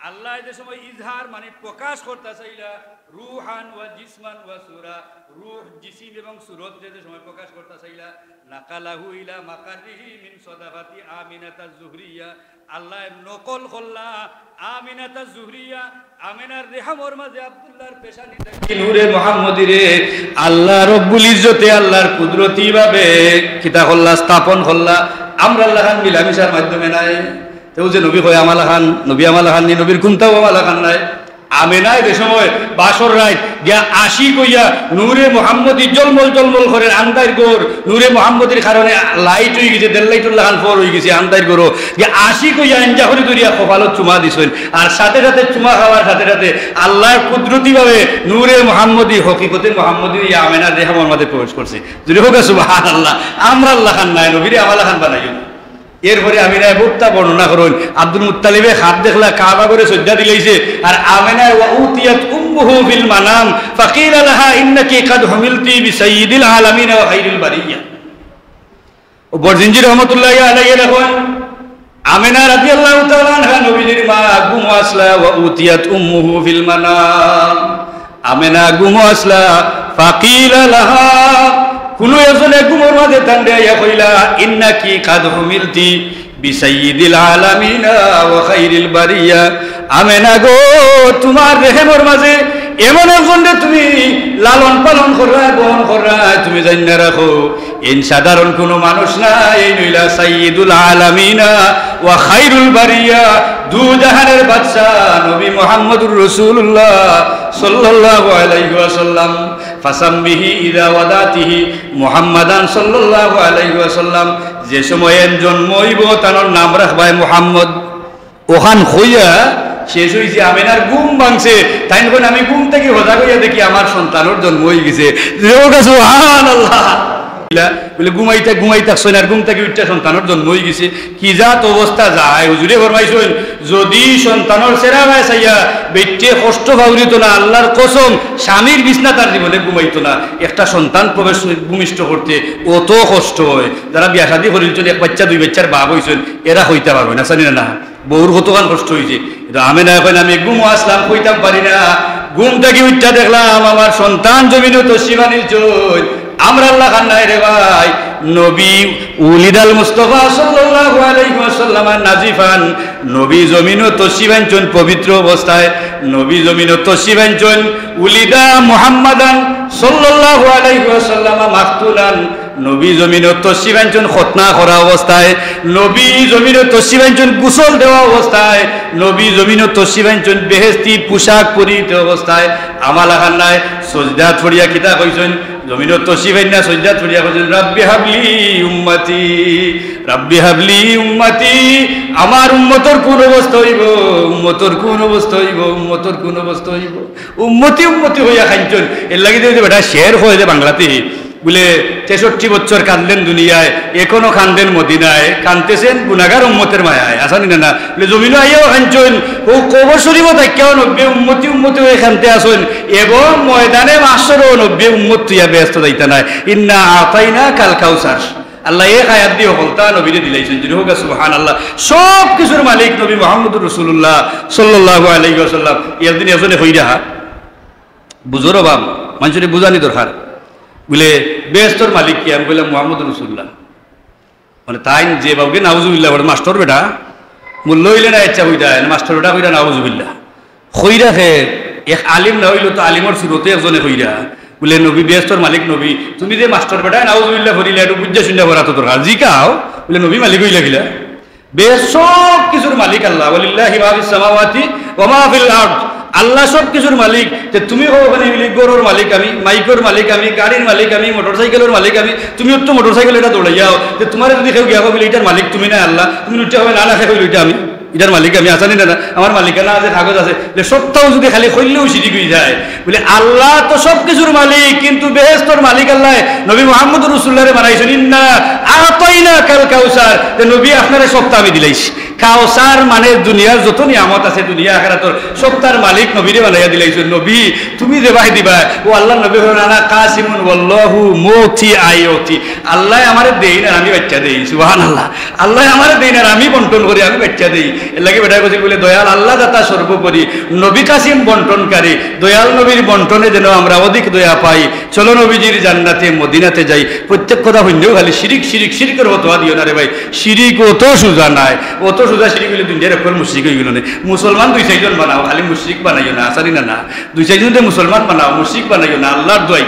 আল্লায় যে সময় ইজহার মানে প্রকাশ করতা চাইলা, রুহান ওয়া জিসমান ওয়া সুরা, রুহ, জিসিম এবং সুরতরে যে সময় প্রকাশ করতা চাইলা, نقله إلى مقره من صدفة آمنة الزهرية, আল্লায় নকল করলা আমিনাতা জুহরিয়া, আমিনার রেহেমর মাঝে আব্দুল্লাহর পেশানি থাকি নূরে মুহাম্মদীরে আল্লাহ রব্বুল ইজ্জতে আল্লাহর কুদরতি ভাবে কিতা করলা, স্থাপন করলা। আমরার লাখান মিলামিশার মাধ্যমে নায়। তেউ যে নবী কয় আমার লাখান, নবী আমার লাখান নি, নবীর কুন্তাও আমার লাখান নায়। আমেনায় যে সময় বাসর রাইত গিয়া আশিক অইয়া নূরে মুহাম্মদী জলমল জলমল করের আন্দাইর ঘর, নূরে মুহাম্মদীর কারণে light অইগেছে, দেড় light-অর লাখান ফর অইগেছে আন্দাইর ঘরো, গিয়া আশিক অইয়া আঞ্জা করি ধরিয়া কপালত চুমা দিছইন। আর সাথে সাথে চুমা খাওয়ার সাথে সাথে আল্লাহর কুদরতি ভাবে নূরে মুহাম্মদী, হকিকতে মুহাম্মদী অইয়া আমেনার রেহেমর মাঝে প্রবেশ করছে। জুরে কউক্কা সুবহানাল্লাহ। আমরার লাখান নায়, নবীরে আমার লাখান বানাইও না। এরপরে আমিনায় বক্তা বর্ণনা করইন, আব্দুল মুত্তালিবে খাব দেখলা, কাবা ঘরে সইজ্জা দিলাইছে, আর আমিনায়, "وأتيت أمه في المنام فقيل لها إنك قد حملت بسيد العالمين وخير البرية।" ও বরজিনজি রহমতুল্লাহি আলাইহি লেখইন, আমিনা রাদিয়াল্লাহু তাআলা আনহা নবীজির মা ঘুমো আছলা, "وأتيت أمه في المنام।" আমেনা ঘুমো আছলা, فقيل لها, কুনু একজনে ঘুমর মাঝে তানরে আইয়া কইলা, "إنك قد حملت بسيد العالمين وخير البرية।" আমেনা গো, তুমার রেহেমর মাঝে এমন একজনরে তুমি লালন পালন কররায়, বহন কররায়, তুমি জাইন্না রাখো, এইন সাধারণ কুনু মানুষ নায়, এইন অইলা সাইয়্যিদুল আলামিনা ওয়া খায়রুল বারিয়া, দু জাহানের বাদশা নবী মুহাম্মদুর রাসূলুল্লাহ সাল্লাল্লাহু আলাইহি ওয়াসাল্লাম। ফাসাম্মিহি ইযা ওয়াদাতিহি মুহাম্মাদান সাল্লাল্লাহু আলাইহি ওয়াসাল্লাম। যে সময় এইন জন্ম অইবো, তানর নাম রাখবায় মুহাম্মদ। অখান কইয়া শেষ অইছে, আমেনার ঘুম ভাঙছে। তাইন কইন, "আমি ঘুম থাকি হজাগ অইয়া দেখি আমার সন্তানর জন্ম অইগেছে।" জুরে কউক্কা সুবহানাল্লাহ। বুলে, ঘুমাইতা, ঘুমাই থাকছইন, আর ঘুম থাকি উঠিয়া সন্তানর জন্ম অইগেছে। কি জাত অবস্থা যায়, হুজুরে ফরমাইছইন, যদি সন্তানর চেহারা চাইয়া বেটিয়ে কষ্ট পাউরিত না, আল্লার কসম, স্বামীর বিছনা তার জীবনে ঘুমাইতো না। একটা সন্তান প্রবেশ, ভূমিষ্ঠ করতে অত কষ্ট অয়। যারা বিয়া শাদী করিলছইন, এক বাইচ্চা দুই বাইচ্চার বাপ অইছইন, এরা কইতা পারবা না, জানি না, না। বউর কতখান কষ্ট অইছে। কিন্তু আমেনায় কইন, "আমি ঘুমো আছলাম, কইতাম পারি না। ঘুম থাকি উঠিয়া দেখলাম আমার সন্তান জমিনো তশরিফ আনিলছইন।" আমরার লাখান নায় রে ভাই। নবী উলিদাল মুস্তাফা সাল্লাল্লাহু আলাইহি ওয়াসাল্লাম নাজিফান। নবী জমিনো তশরিফ আনছইন পবিত্র অবস্থায়। নবী জমিনো তশরিফ আনছইন উলিদা মুহাম্মাদান সাল্লাল্লাহু আলাইহি ওয়াসাল্লাম মাখতুনান। নবী জমিনো তশরিফ আনছইন খতনা করা অবস্থায়, নবী জমিনো তশরিফ আনছইন গোসল দেওয়া অবস্থায়, নবী জমিনো তশরিফ আনছইন বেহেশতি পোশাক পরিহিত অবস্থায়। আমার লাখান নায়, সজদাত পড়িয়া কিতা কইছইন? জমিনো তশরিফ আইনা সজদাত পড়িয়া কইছইন, "রাব্বি হাবলি উম্মতি, রাব্বি হাবলি উম্মতি।" আমার উম্মতর কুন অবস্থা অইবো? উম্মতর কুন অবস্থা অইবো? উম্মতর কুন অবস্থা অইবো? উম্মতি উম্মতি কইয়া কানছইন। এরলাগি যে বেটা শের কয় যে বাংলাতে, বুলে, "তেষট্টি বছর কানলেন দুনিয়ায়, এখনো কানলেন মদিনায়, কানতেছেন গুনাগার উম্মতের মায়ায়।" আছানি না, না? বুলে, "জমিনো আইয়াও কানছইন, অউ কবর শরীফো থাকিয়াও নবীয়ে উম্মতি উম্মতি কইয়া কানতে আছইন, এবং ময়দানে মাহশরো নবীয়ে উম্মত থইয়া বেহেস্তো যাইতা নায়। ইন্না আতাইনাকাল কাউসার।" আল্লায় এক আয়াত দি হকলতা নবীরে দিলাইছইন। জোরে কউক্কা সুবহানাল্লাহ। সব কিছুর মালিক নবী মুহাম্মদুর রাসূলুল্লাহ সাল্লাল্লাহু আলাইহি ওয়াসাল্লাম। একদিন একজনে কইরা, বুঝো রে বাপ, মানষরে বুঝানি দরকার। বুলে, "বেহেস্তর মালিক কে?" আমি কইলাম, "মুহাম্মদুর রাসূলুল্লাহ।" মানে, তাইন যে বাবুকে নাউজুবিল্লাহ পড়ে, মাস্টর বেটা, মূল্য অইলে না ইচ্ছা কইতা, মাস্টর বেটা কইরা নাউজুবিল্লাহ। কইরা কে, এক আলিম না অইলো তো আলিমর সুরতে একজনে কইরা। বুলে, "নবী, বেহেস্তর মালিক নবী, তুমি যে মাস্টর বেটায় নাউজুবিল্লাহ পড়িলা, একটু বুঝা শুনা পড়া তো দরকার। জিকাও।" বুলে, "নবী মালিক অইলা কিলা?" বেহেস্ত সব কিছুর মালিক আল্লাহ। ওয়ালিল্লাহি মা ফিস সামাওয়াতি ওয়া মা ফিল আরদ। আল্লাহ সব কিছুর মালিক। তে তুমি কও ওখানে বুলে, "ঘরর মালিক আমি, মাইকর মালিক আমি, গাড়ির মালিক আমি, মোটরসাইকেলর মালিক আমি।" তুমি তো মোটরসাইকেল এটা দৌড়াইয়াও। তে তুমারে যদি কেউ গিয়া কয় বুলে, "ইটার মালিক তুমি না আল্লাহ", তুমি উঠিয়া কইবায়, "না, না, কে কইলো ইটা আমি? ইটার মালিক আমি।" আছানি না, না? আমার মালিকানা আছে, কাগজ আছে। যে সবতাও যদি খালি কইলেও শিরিক অইযায়। বুলে, আল্লাহ তো সব কিছুর মালিক, কিন্তু বেহেস্তর মালিক আল্লাহ। নবী মুহাম্মদুর রাসূলুল্লাহরে বানাইছইন, "ইন্না আতাইনাকাল কাউসার।" যে নবী, আপনারে সবতা আমি দিলাইছি। কাউসার মানে দুনিয়ার যত নিয়ামত আছে, দুনিয়া আখিরাতর, সবতার মালিক নবীরে বানাইয়া দিলাইছইন। নবী, তুমি যেবায় দিবায়, অউ আল্লাহর নবী কইন, "আনা কাসিমুন ওয়াল্লাহু মুতি আইউতি।" আল্লায় আমারে দেইন আর আমি বাইচ্চা দেই। সুবহানাল্লাহ। আল্লায় আমারে দেইন আর আমি বন্টন করি, আমি বাইচ্চা দেই। এরলাগি বেটায় কইছিল বুলে, "দয়াল আল্লাহ দাতা সর্বোপরি, নবী কাসিম বন্টনকারী, দয়াল নবীর বন্টনে যেন আমরা অধিক দয়া পাই। চলো নবীজির জান্নাতে মদিনাতে যাই।" প্রত্যেক কথা হুনলেও খালি শিরিক, শিরিক, শিরিকর ফতোয়া দিও না রে ভাই। শিরিক অত সুজা নায়, অত সুজা শিরিক অইলে দুনিয়ার অকল মুশরিক অইগেলো নে। মুসলমান দুই চাইরজন বানাও, খালি মুশরিক বানাইও না, আছানি না, না। দুই চাইরজনরে মুসলমান বানাও, মুশরিক বানাইও না, আল্লাহর দোয়াই।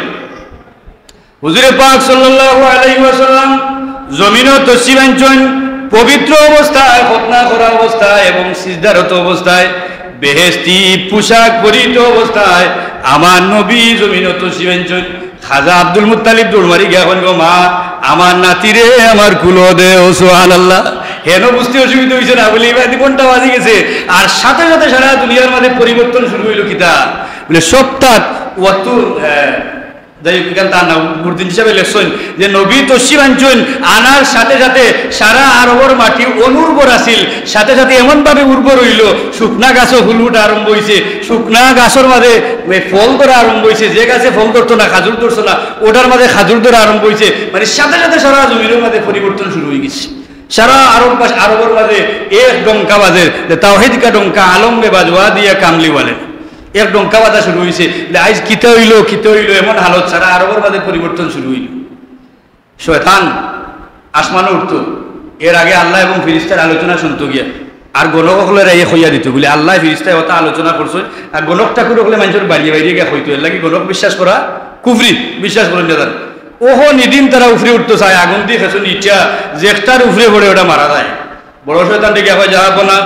হুজুরে পাক সাল্লাল্লাহু আলাইহি ওয়াসাল্লাম জমিনো তশরিফ আনছইন, পবিত্র অবস্থায়, খতনা করা অবস্থায় এবং সিজদারত অবস্থায়, বেহেশতি পোশাক পরিহিত অবস্থায় আমার নবী জমিনো তশরিফ আনছইন। খাজা আব্দুল মুত্তালিব দৌড় মারি গিয়া কইন, "গো মা, আমার নাতিরে আমার কুলো দেও।" সুবহানাল্লাহ। হেনো বুঝতে অসুবিধা অইছে না, বুলে, "ইবার দি ঘন্টা বাজি গেছে।" আর সাথে সাথে সারা দুনিয়ার মাঝে পরিবর্তন শুরু অইলো। কিতা? বুলে, সবতাত অত, আহ, যাই হোক, ইখান তার নাম মুরদিন হিসাবে লেখছইন যে নবী তশরিফ আনছইন, আনার সাথে সাথে সারা আরবর মাটি অনুর্বর আছিল, সাথে সাথে এমনভাবে উর্বর অইলো, শুকনা গাছো ফুল ফুটা আরম্ভ অইছে, শুকনা গাছর মাঝে ওই ফল ধরা আরম্ভ অইছে, যে গাছে ফল ধরতো না, খাজুর ধরতো না, ওটার মাঝে খাজুর ধরা আরম্ভ অইছে। মানে সাথে সাথে সারা জমিনর মাঝে পরিবর্তন শুরু অইগেছে। সারা আরব বাস-, আরবর মাঝে এক ডঙ্কা বাজের, যে তাওহীদ কা ডঙ্কা আলম মে বাজওয়া দিয়া কামলি ওয়ালে। এক ডঙ্কা বাজা শুরু অইছে, যে আইজ কিতা অইলো, কিতা অইলো, এমন হালত সারা আরবর মাঝে পরিবর্তন শুরু অইলো। শয়তান আসমানো উঠতো, এর আগে আল্লাহ এবং ফিরিস্তার আলোচনা শুনতো গিয়া, আর গণক অকলরে আইয়া কইয়া দিতো, বুলে, "আল্লাহ ফিরিস্তায় অতা আলোচনা করছইন।" আর গণক ঠাকুর অকলে মানষর বাড়িয়ে বাড়িয়ে গিয়া কইতো, এরলাগি গণক বিশ্বাস করা কুফরি, বিশ্বাস করইন না তারা। অখন ইদিন তারা উফরে উঠতো চায়, আগুন দি খেছুন ইটা, যেকটার উফরে পড়ে ওটা মারা যায়। বড় শয়তান ডেকে কয়, "যাবো না,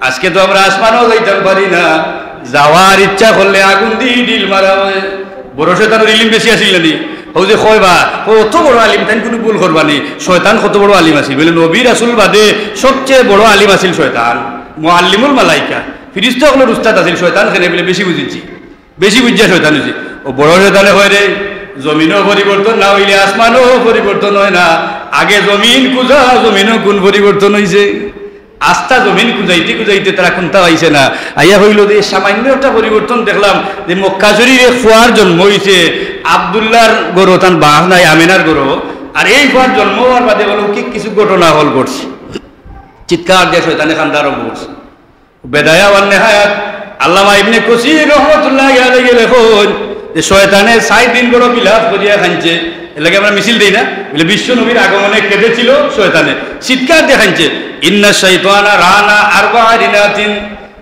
আজকে তো আমরা আসমানও যাইতাম পারি না, যাওয়ার ইচ্ছা করলে আগুন দি ঢিল মারা অয়।" বড় শয়তানর ইলিম বেশি আছিল না নি? অউ যে কয় বা, কয়, "অত বড় আলিম, তাইন কুনু ভুল করবা নি?" শয়তান কত বড় আলিম আছিল? বুলে, "নবী রাসূল বাদে সবচেয়ে বড় আলিম আছিল শয়তান, মুআল্লিমুল মালাইকা, ফিরিস্তা অকলর উস্তাদ আছিল শয়তান, কেনে?" বুলে, "বেশি বুঝিছি।" বেশি বুঝিয়া শয়তান অইছে। অউ বড় শয়তানে কয়, "রে, জমিনও পরিবর্তন না অইলে আসমানও পরিবর্তন অয় না। আগে জমিন খুজা, জমিনও কুন পরিবর্তন অইছে? আস্তা জমিন খুজাইতে খুজাইতে তারা কুন্তা পাইছে না। আইয়া কইলো যে, "সামান্য একটা পরিবর্তন দেখলাম যে মক্কা শরীফে এক ফুয়ার জন্ম অইছে, আব্দুল্লাহর ঘরো, তান বাপ নাই, আমেনার ঘরো। আর এই ফুয়ার জন্ম অওয়ার বাদে অলৌকিক কিছু ঘটনা অকল ঘটছে।" চিৎকার দিয়া শয়তানে কান্দা আরম্ভ করছে। বেদায়া ওয়ান নেহায়াত, আল্লামা ইবনে কাসির রহমতুল্লাহি আলাইহি লেখইন যে শয়তানে চাইর দিন বড় বিলাপ করিয়া কানছে। এর লাগি আমরা মিছিল দেই না? বলে, "বিশ্ব নবীর আগমনে কেঁদেছিল শয়তানে, চিৎকার দিয়া কানছে।" ইন্না শাইতানা রানা আরবা রিনাতিন।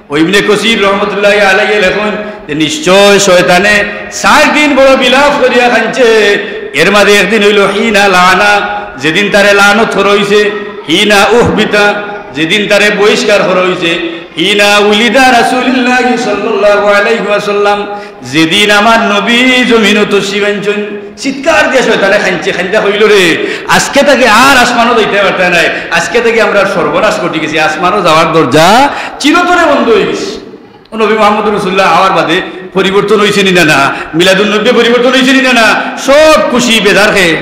ও ইবনে কাসির রহমতুল্লাহি আলাইহি লেখইন যে নিশ্চয় শয়তানে চাইর দিন বড় বিলাপ করিয়া কানছে। এর মাঝে একদিন অইলো হিনা লানা, যেদিন তারে লানত করা অইছে, হিনা উহবিতা, যেদিন তারে বহিষ্কার করা অইছে, হিনা উলিদা রাসূলুল্লাহি সাল্লাল্লাহু আলাইহি ওয়াসাল্লাম, যেদিন আমার নবী জমিনো তশরিফ আনছইন। চিৎকার দিয়া শয়তানে কানছে, কান্দিয়া কইলো, "রে, আজকে থাকি আর আসমানো যাইতায় পারতায় নায়, আজকে থাকি আমরার সর্বনাশ ঘটি গেছে, আসমানো যাওয়ার দরজা চিরতরে বন্ধ অই গেছে।" ও নবী মুহাম্মদুর রাসূলুল্লাহ আওয়ার বাদে পরিবর্তন অইছে নি না? না। মিলাদুন নবী পরিবর্তন অইছে নি না? না। সব খুশি বেজার কে?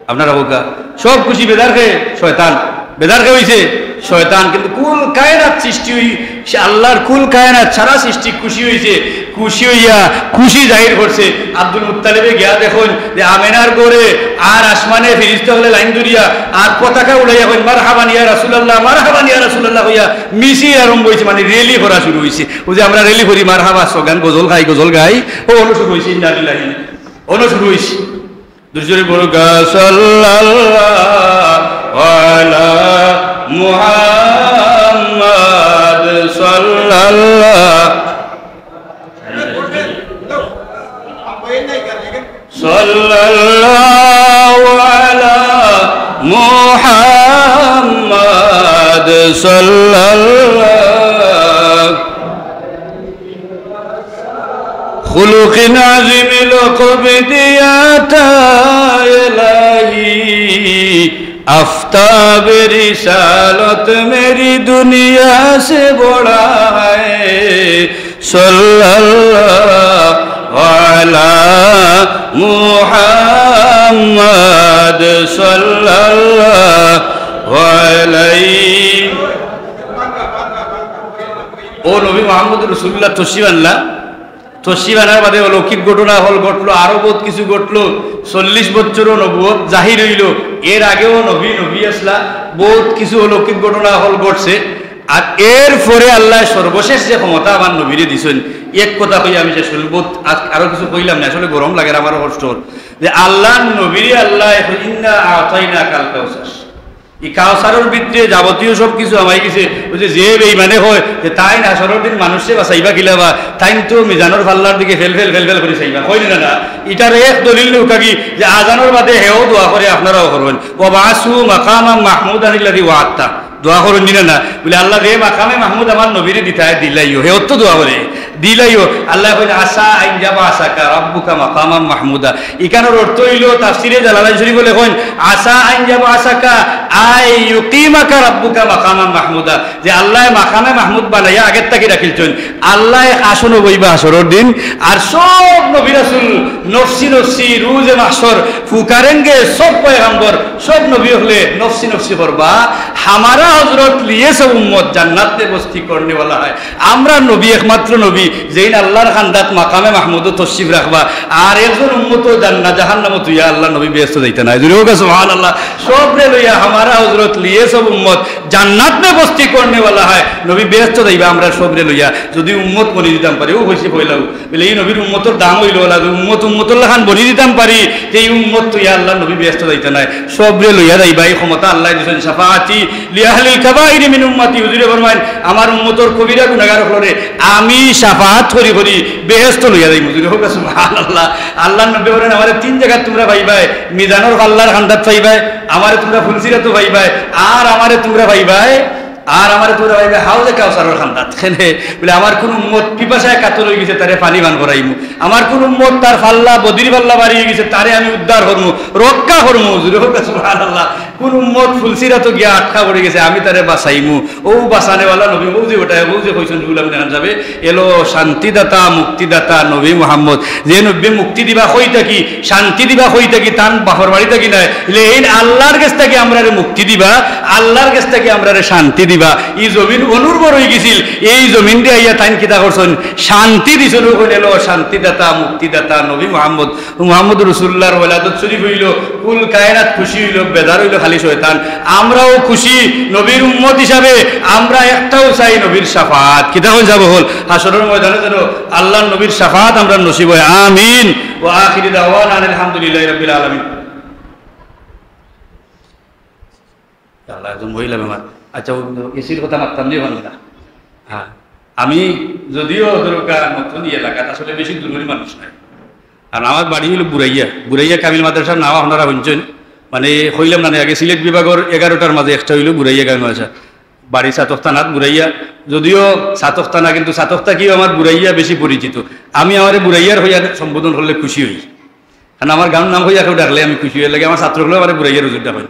আপনারা কউক্কা, সব খুশি বেজার কে? শয়তান। বেজার কে অইছে? শয়তান। কিন্তু কুল কায়নাত সৃষ্টি অই-, সে আল্লাহর কুল কায়নাত সারা সৃষ্টি খুশি অইছে। খুশি অইয়া খুশি জাহির করছে। আব্দুল মুত্তালিবে গিয়া দেখইন যে আমেনার ঘরে আর আসমানে ফিরিস্তা অকলে লাইন ধরিয়া আর পতাকা উড়াইয়া কইন, "মারহাবান ইয়া রাসূলুল্লাহ, মারহাবান ইয়া রাসূলুল্লাহ" কইয়া মিছিল আরম্ভ অইছে, মানে র‍্যালি করা শুরু অইছে। অউ যে আমরা র‍্যালি করি, মারহাবা স্লোগান, গজল গাই, গজল গাই, অউ অনো শুরু অইছে, ইন্না লিল্লাহি, অনো শুরু অইছে। দুরূদ শরীফ পড়উক্কা, সাল্লাল্লাহু আলা মুহাম্মাদ, সাল্লাল্লাহু, সাল্লাল্লাহু আলা মুহাম্মাদ, সাল্লাল্লাহু خلق عظیم لقب دیا تھا الٰہی، آفتاب رسالت میری دنیا سے بڑا ہے، صلی اللہ علی محمد، صلی اللہ علیہ۔ ও নবী মুহাম্মদুর রাসূলুল্লাহ তশরিফ আনলা, তশরিফ আনার বাদে অলৌকিক ঘটনা অকল ঘটলো, আরো বউত কিছু ঘটলো। চল্লিশ বছরও নবুয়ত জাহির অইলো, এর আগেও নবী নবী আছলা, বউত কিছু অলৌকিক ঘটনা অকল ঘটছে। আর এর পরে আল্লায় সর্বশেষ যে ক্ষমতা আমার নবীরে দিছইন, এক কথা কইয়া আমি শেষ করিমু, বউত আজ আরো কিছু কইলাম না, আসলে গরম লাগের, আমারও কষ্ট অর, যে আল্লার নবীরে আল্লায় কইন, "ইন্না আ'তাইনাকাল কাউসার।" ই কাউসারর ভিতরে যাবতীয় সব কিছু হামাই গেছে। অউ যে, যে বেইমানে কয় যে তাইন হাশরর দিন মানুষরে বাচাইবা কিলাবা, তাইন তো মিজানর পাল্লার দিকে ফেল ফেল ফেল ফেল করি চাইবা, কইন না না? ইটার এক দলিল দেউক্কা গি যে আজানর বাদে হেও দোয়া করে, আপনারাও করইন, "ওয়াবআসহু মাকামান মাহমুদান আল্লাযী ওয়া'আদতাহু।" দোয়া করইন নি না না? বলে, "আল্লাহ, যে মাকামে মাহমুদ আমার নবীরে দিতায় দিলাইও।" হেও তো দোয়া করে, "দিলাইও।" আল্লায় কইন, "আসা আন ইয়াবআসাকা রাব্বুকা মাকামান মাহমুদা।" ইখানর অর্থ অইলো, তাফসিরে জালালাইন শরীফো লেখইন, "আসা আন ইয়াবআসাকা আই ইউকিমাকা রাব্বুকা মাকামান মাহমুদা", যে আল্লায় মাকামে মাহমুদ বানাইয়া আগের থাকি রাখিলছইন। আল্লায় এক আসনো বইবা হাশরর দিন, আর সব নবী রাসূল নফসি নফসি, রোজে মাহশর, পুকারেঙ্গে সব পয়গাম্বর, সব নবী অকলে নফসি নফসি করবা। হামারা হজরত লিয়ে সব উম্মত জান্নাত মে বস্তি করনে ওয়ালা হ্যায়। আমরার নবী একমাত্র নবী, যেইন আল্লার খান্দাত মাকামে মাহমুদো তশরিফ রাখবা। আর একজন উম্মতও জান্না-, জাহান্নামো থুইয়া আল্লার নবী বেহেস্তো যাইতা নায়। জোরে কউক্কা সুবহানাল্লাহ। সবরে লইয়া হামারা হজরত লিয়ে সব উম্মত জান্নাত মে বস্তি করনে ওয়ালা হ্যায়। নবী বেহেস্তো যাইবা আমরার সবরে লইয়া। যুদি উম্মত বনি দিতাম পারি, অউ কইছি পয়লাউ। বলে, ই নবীর উম্মতর দাম অইলো ওলা, যে উম্মত উম্মতর লাখান বনি দিতাম পারি, তে ই উম্মত থুইয়া আল্লার নবী বেহেস্তো যাইতা নায়। সবরে লইয়া যাইবা, ই ক্ষমতা আল্লায় দিছইন। শাফাআতি লিআহলিল কাবাইরি মিন উম্মতি, হুজুরে ফরমাইন, আমার উম্মতর কবিরা গুনাগার অকলরে আমি শাফাআত করি করি বেহেস্তো লইয়া যাইমু। জোরে কউক্কা সুবহানাল্লাহ। আল্লার নবী বলেন, "আমারে তিন জাগাত তুমরা পাইবায়, মিজানর পাল্লার খান্দাত পাইবায়, আমারে তুমরা ফুলসিরাতো পাইবায়, আর আমারে তুমরা পাইবায় আর আমারে তুমরা পাইবায় হাউজে কাউসারর কান্দাত। কেনে? বলে, "আমার কুন উম্মত পিপাসায় কাতর অইগেছে, তারে পানি পান করাইমু। আমার কুন উম্মত তার পাল্লা, বদির পাল্লা ভারি অইগেছে, তারে আমি উদ্ধার করমু, রক্ষা করমু।" জুরে কউক্কা সুবহানাল্লাহ। কুন উম্মত ফুলসিরাতো গিয়া আটকা পড়িগেছে, আমি তারে বাঁচাইমু। অউ বাঁচানেওয়ালা নবী, অউ যে ওটা, অউ যে কইছইন রুহুল আমিন খান সাবে, এলো শান্তিদাতা, মুক্তিদাতা নবী মুহাম্মদ। যে নবী মুক্তি দিবা কই থাকি, শান্তি দিবা কই থাকি, তান বাপর বাড়ি থাকি নায়। ইলে এইন আল্লার গেছ থাকি আমরারে মুক্তি দিবা, আল্লার গেছ থাকি আমরারে শান্তি দিবা। ই জমিন অনুর্বর অইগেছিল, এই জমিনরে আইয়া তাইন কিতা করছইন? শান্তি দিছইন। অউ কইন এলো শান্তিদাতা, মুক্তিদাতা নবী মুহাম্মদ। মুহাম্মদুর রাসূলুল্লাহর ওলাদত শরীফ অইলো, কুল কায়নাত খুশি অইলো, বেজার অইলো খালি শয়তান। আমরাও খুশি নবীর উম্মত হিসাবে, আমরা একটাউ চাই নবীর শাফাআত। কিতা কইন সাব অকল? হাশরর ময়দানে যেন আল্লার নবীর শাফাআত আমরার নসিব অয়। আমিন। ওয়া আখিরু দাওয়ানা আনিল হামদুলিল্লাহি রাব্বিল আলামিন। আল্লাহ, একজন মহিলা বেমার। আচ্ছা, অউ এসির কথা মাততাম নি, ভালা না। হ্যাঁ, আমি যদিও ধরুক্কা নতুন ই এলাকাত, আসলে বেশি দূরর মানুষ নায়। আর আমার বাড়ি অইলো বুরাইয়া, বুরাইয়া কামিল মাদ্রাসার নাম আপনারা হুনছইন। মানে, কইলাম না নি আগে, সিলেট বিভাগর এগারোটার মাঝে একটা অইলো বুরাইয়া কামিল মাদ্রাসা। বাড়ি ছাতক থানাত বুরাইয়া, যদিও ছাতক থানা, কিন্তু ছাতক থাকিও আমার বুরাইয়া বেশি পরিচিত। আমি আমারে বুরাইয়ার কইয়া সম্বোধন করলে খুশি অই, কারণ আমার গাঁওর নাম কইয়া কেউ ডাকলে আমি খুশি অই। এরলাগি আমার ছাত্র অকলে আমারে বুরাইয়ার হুজুর ডাকইন।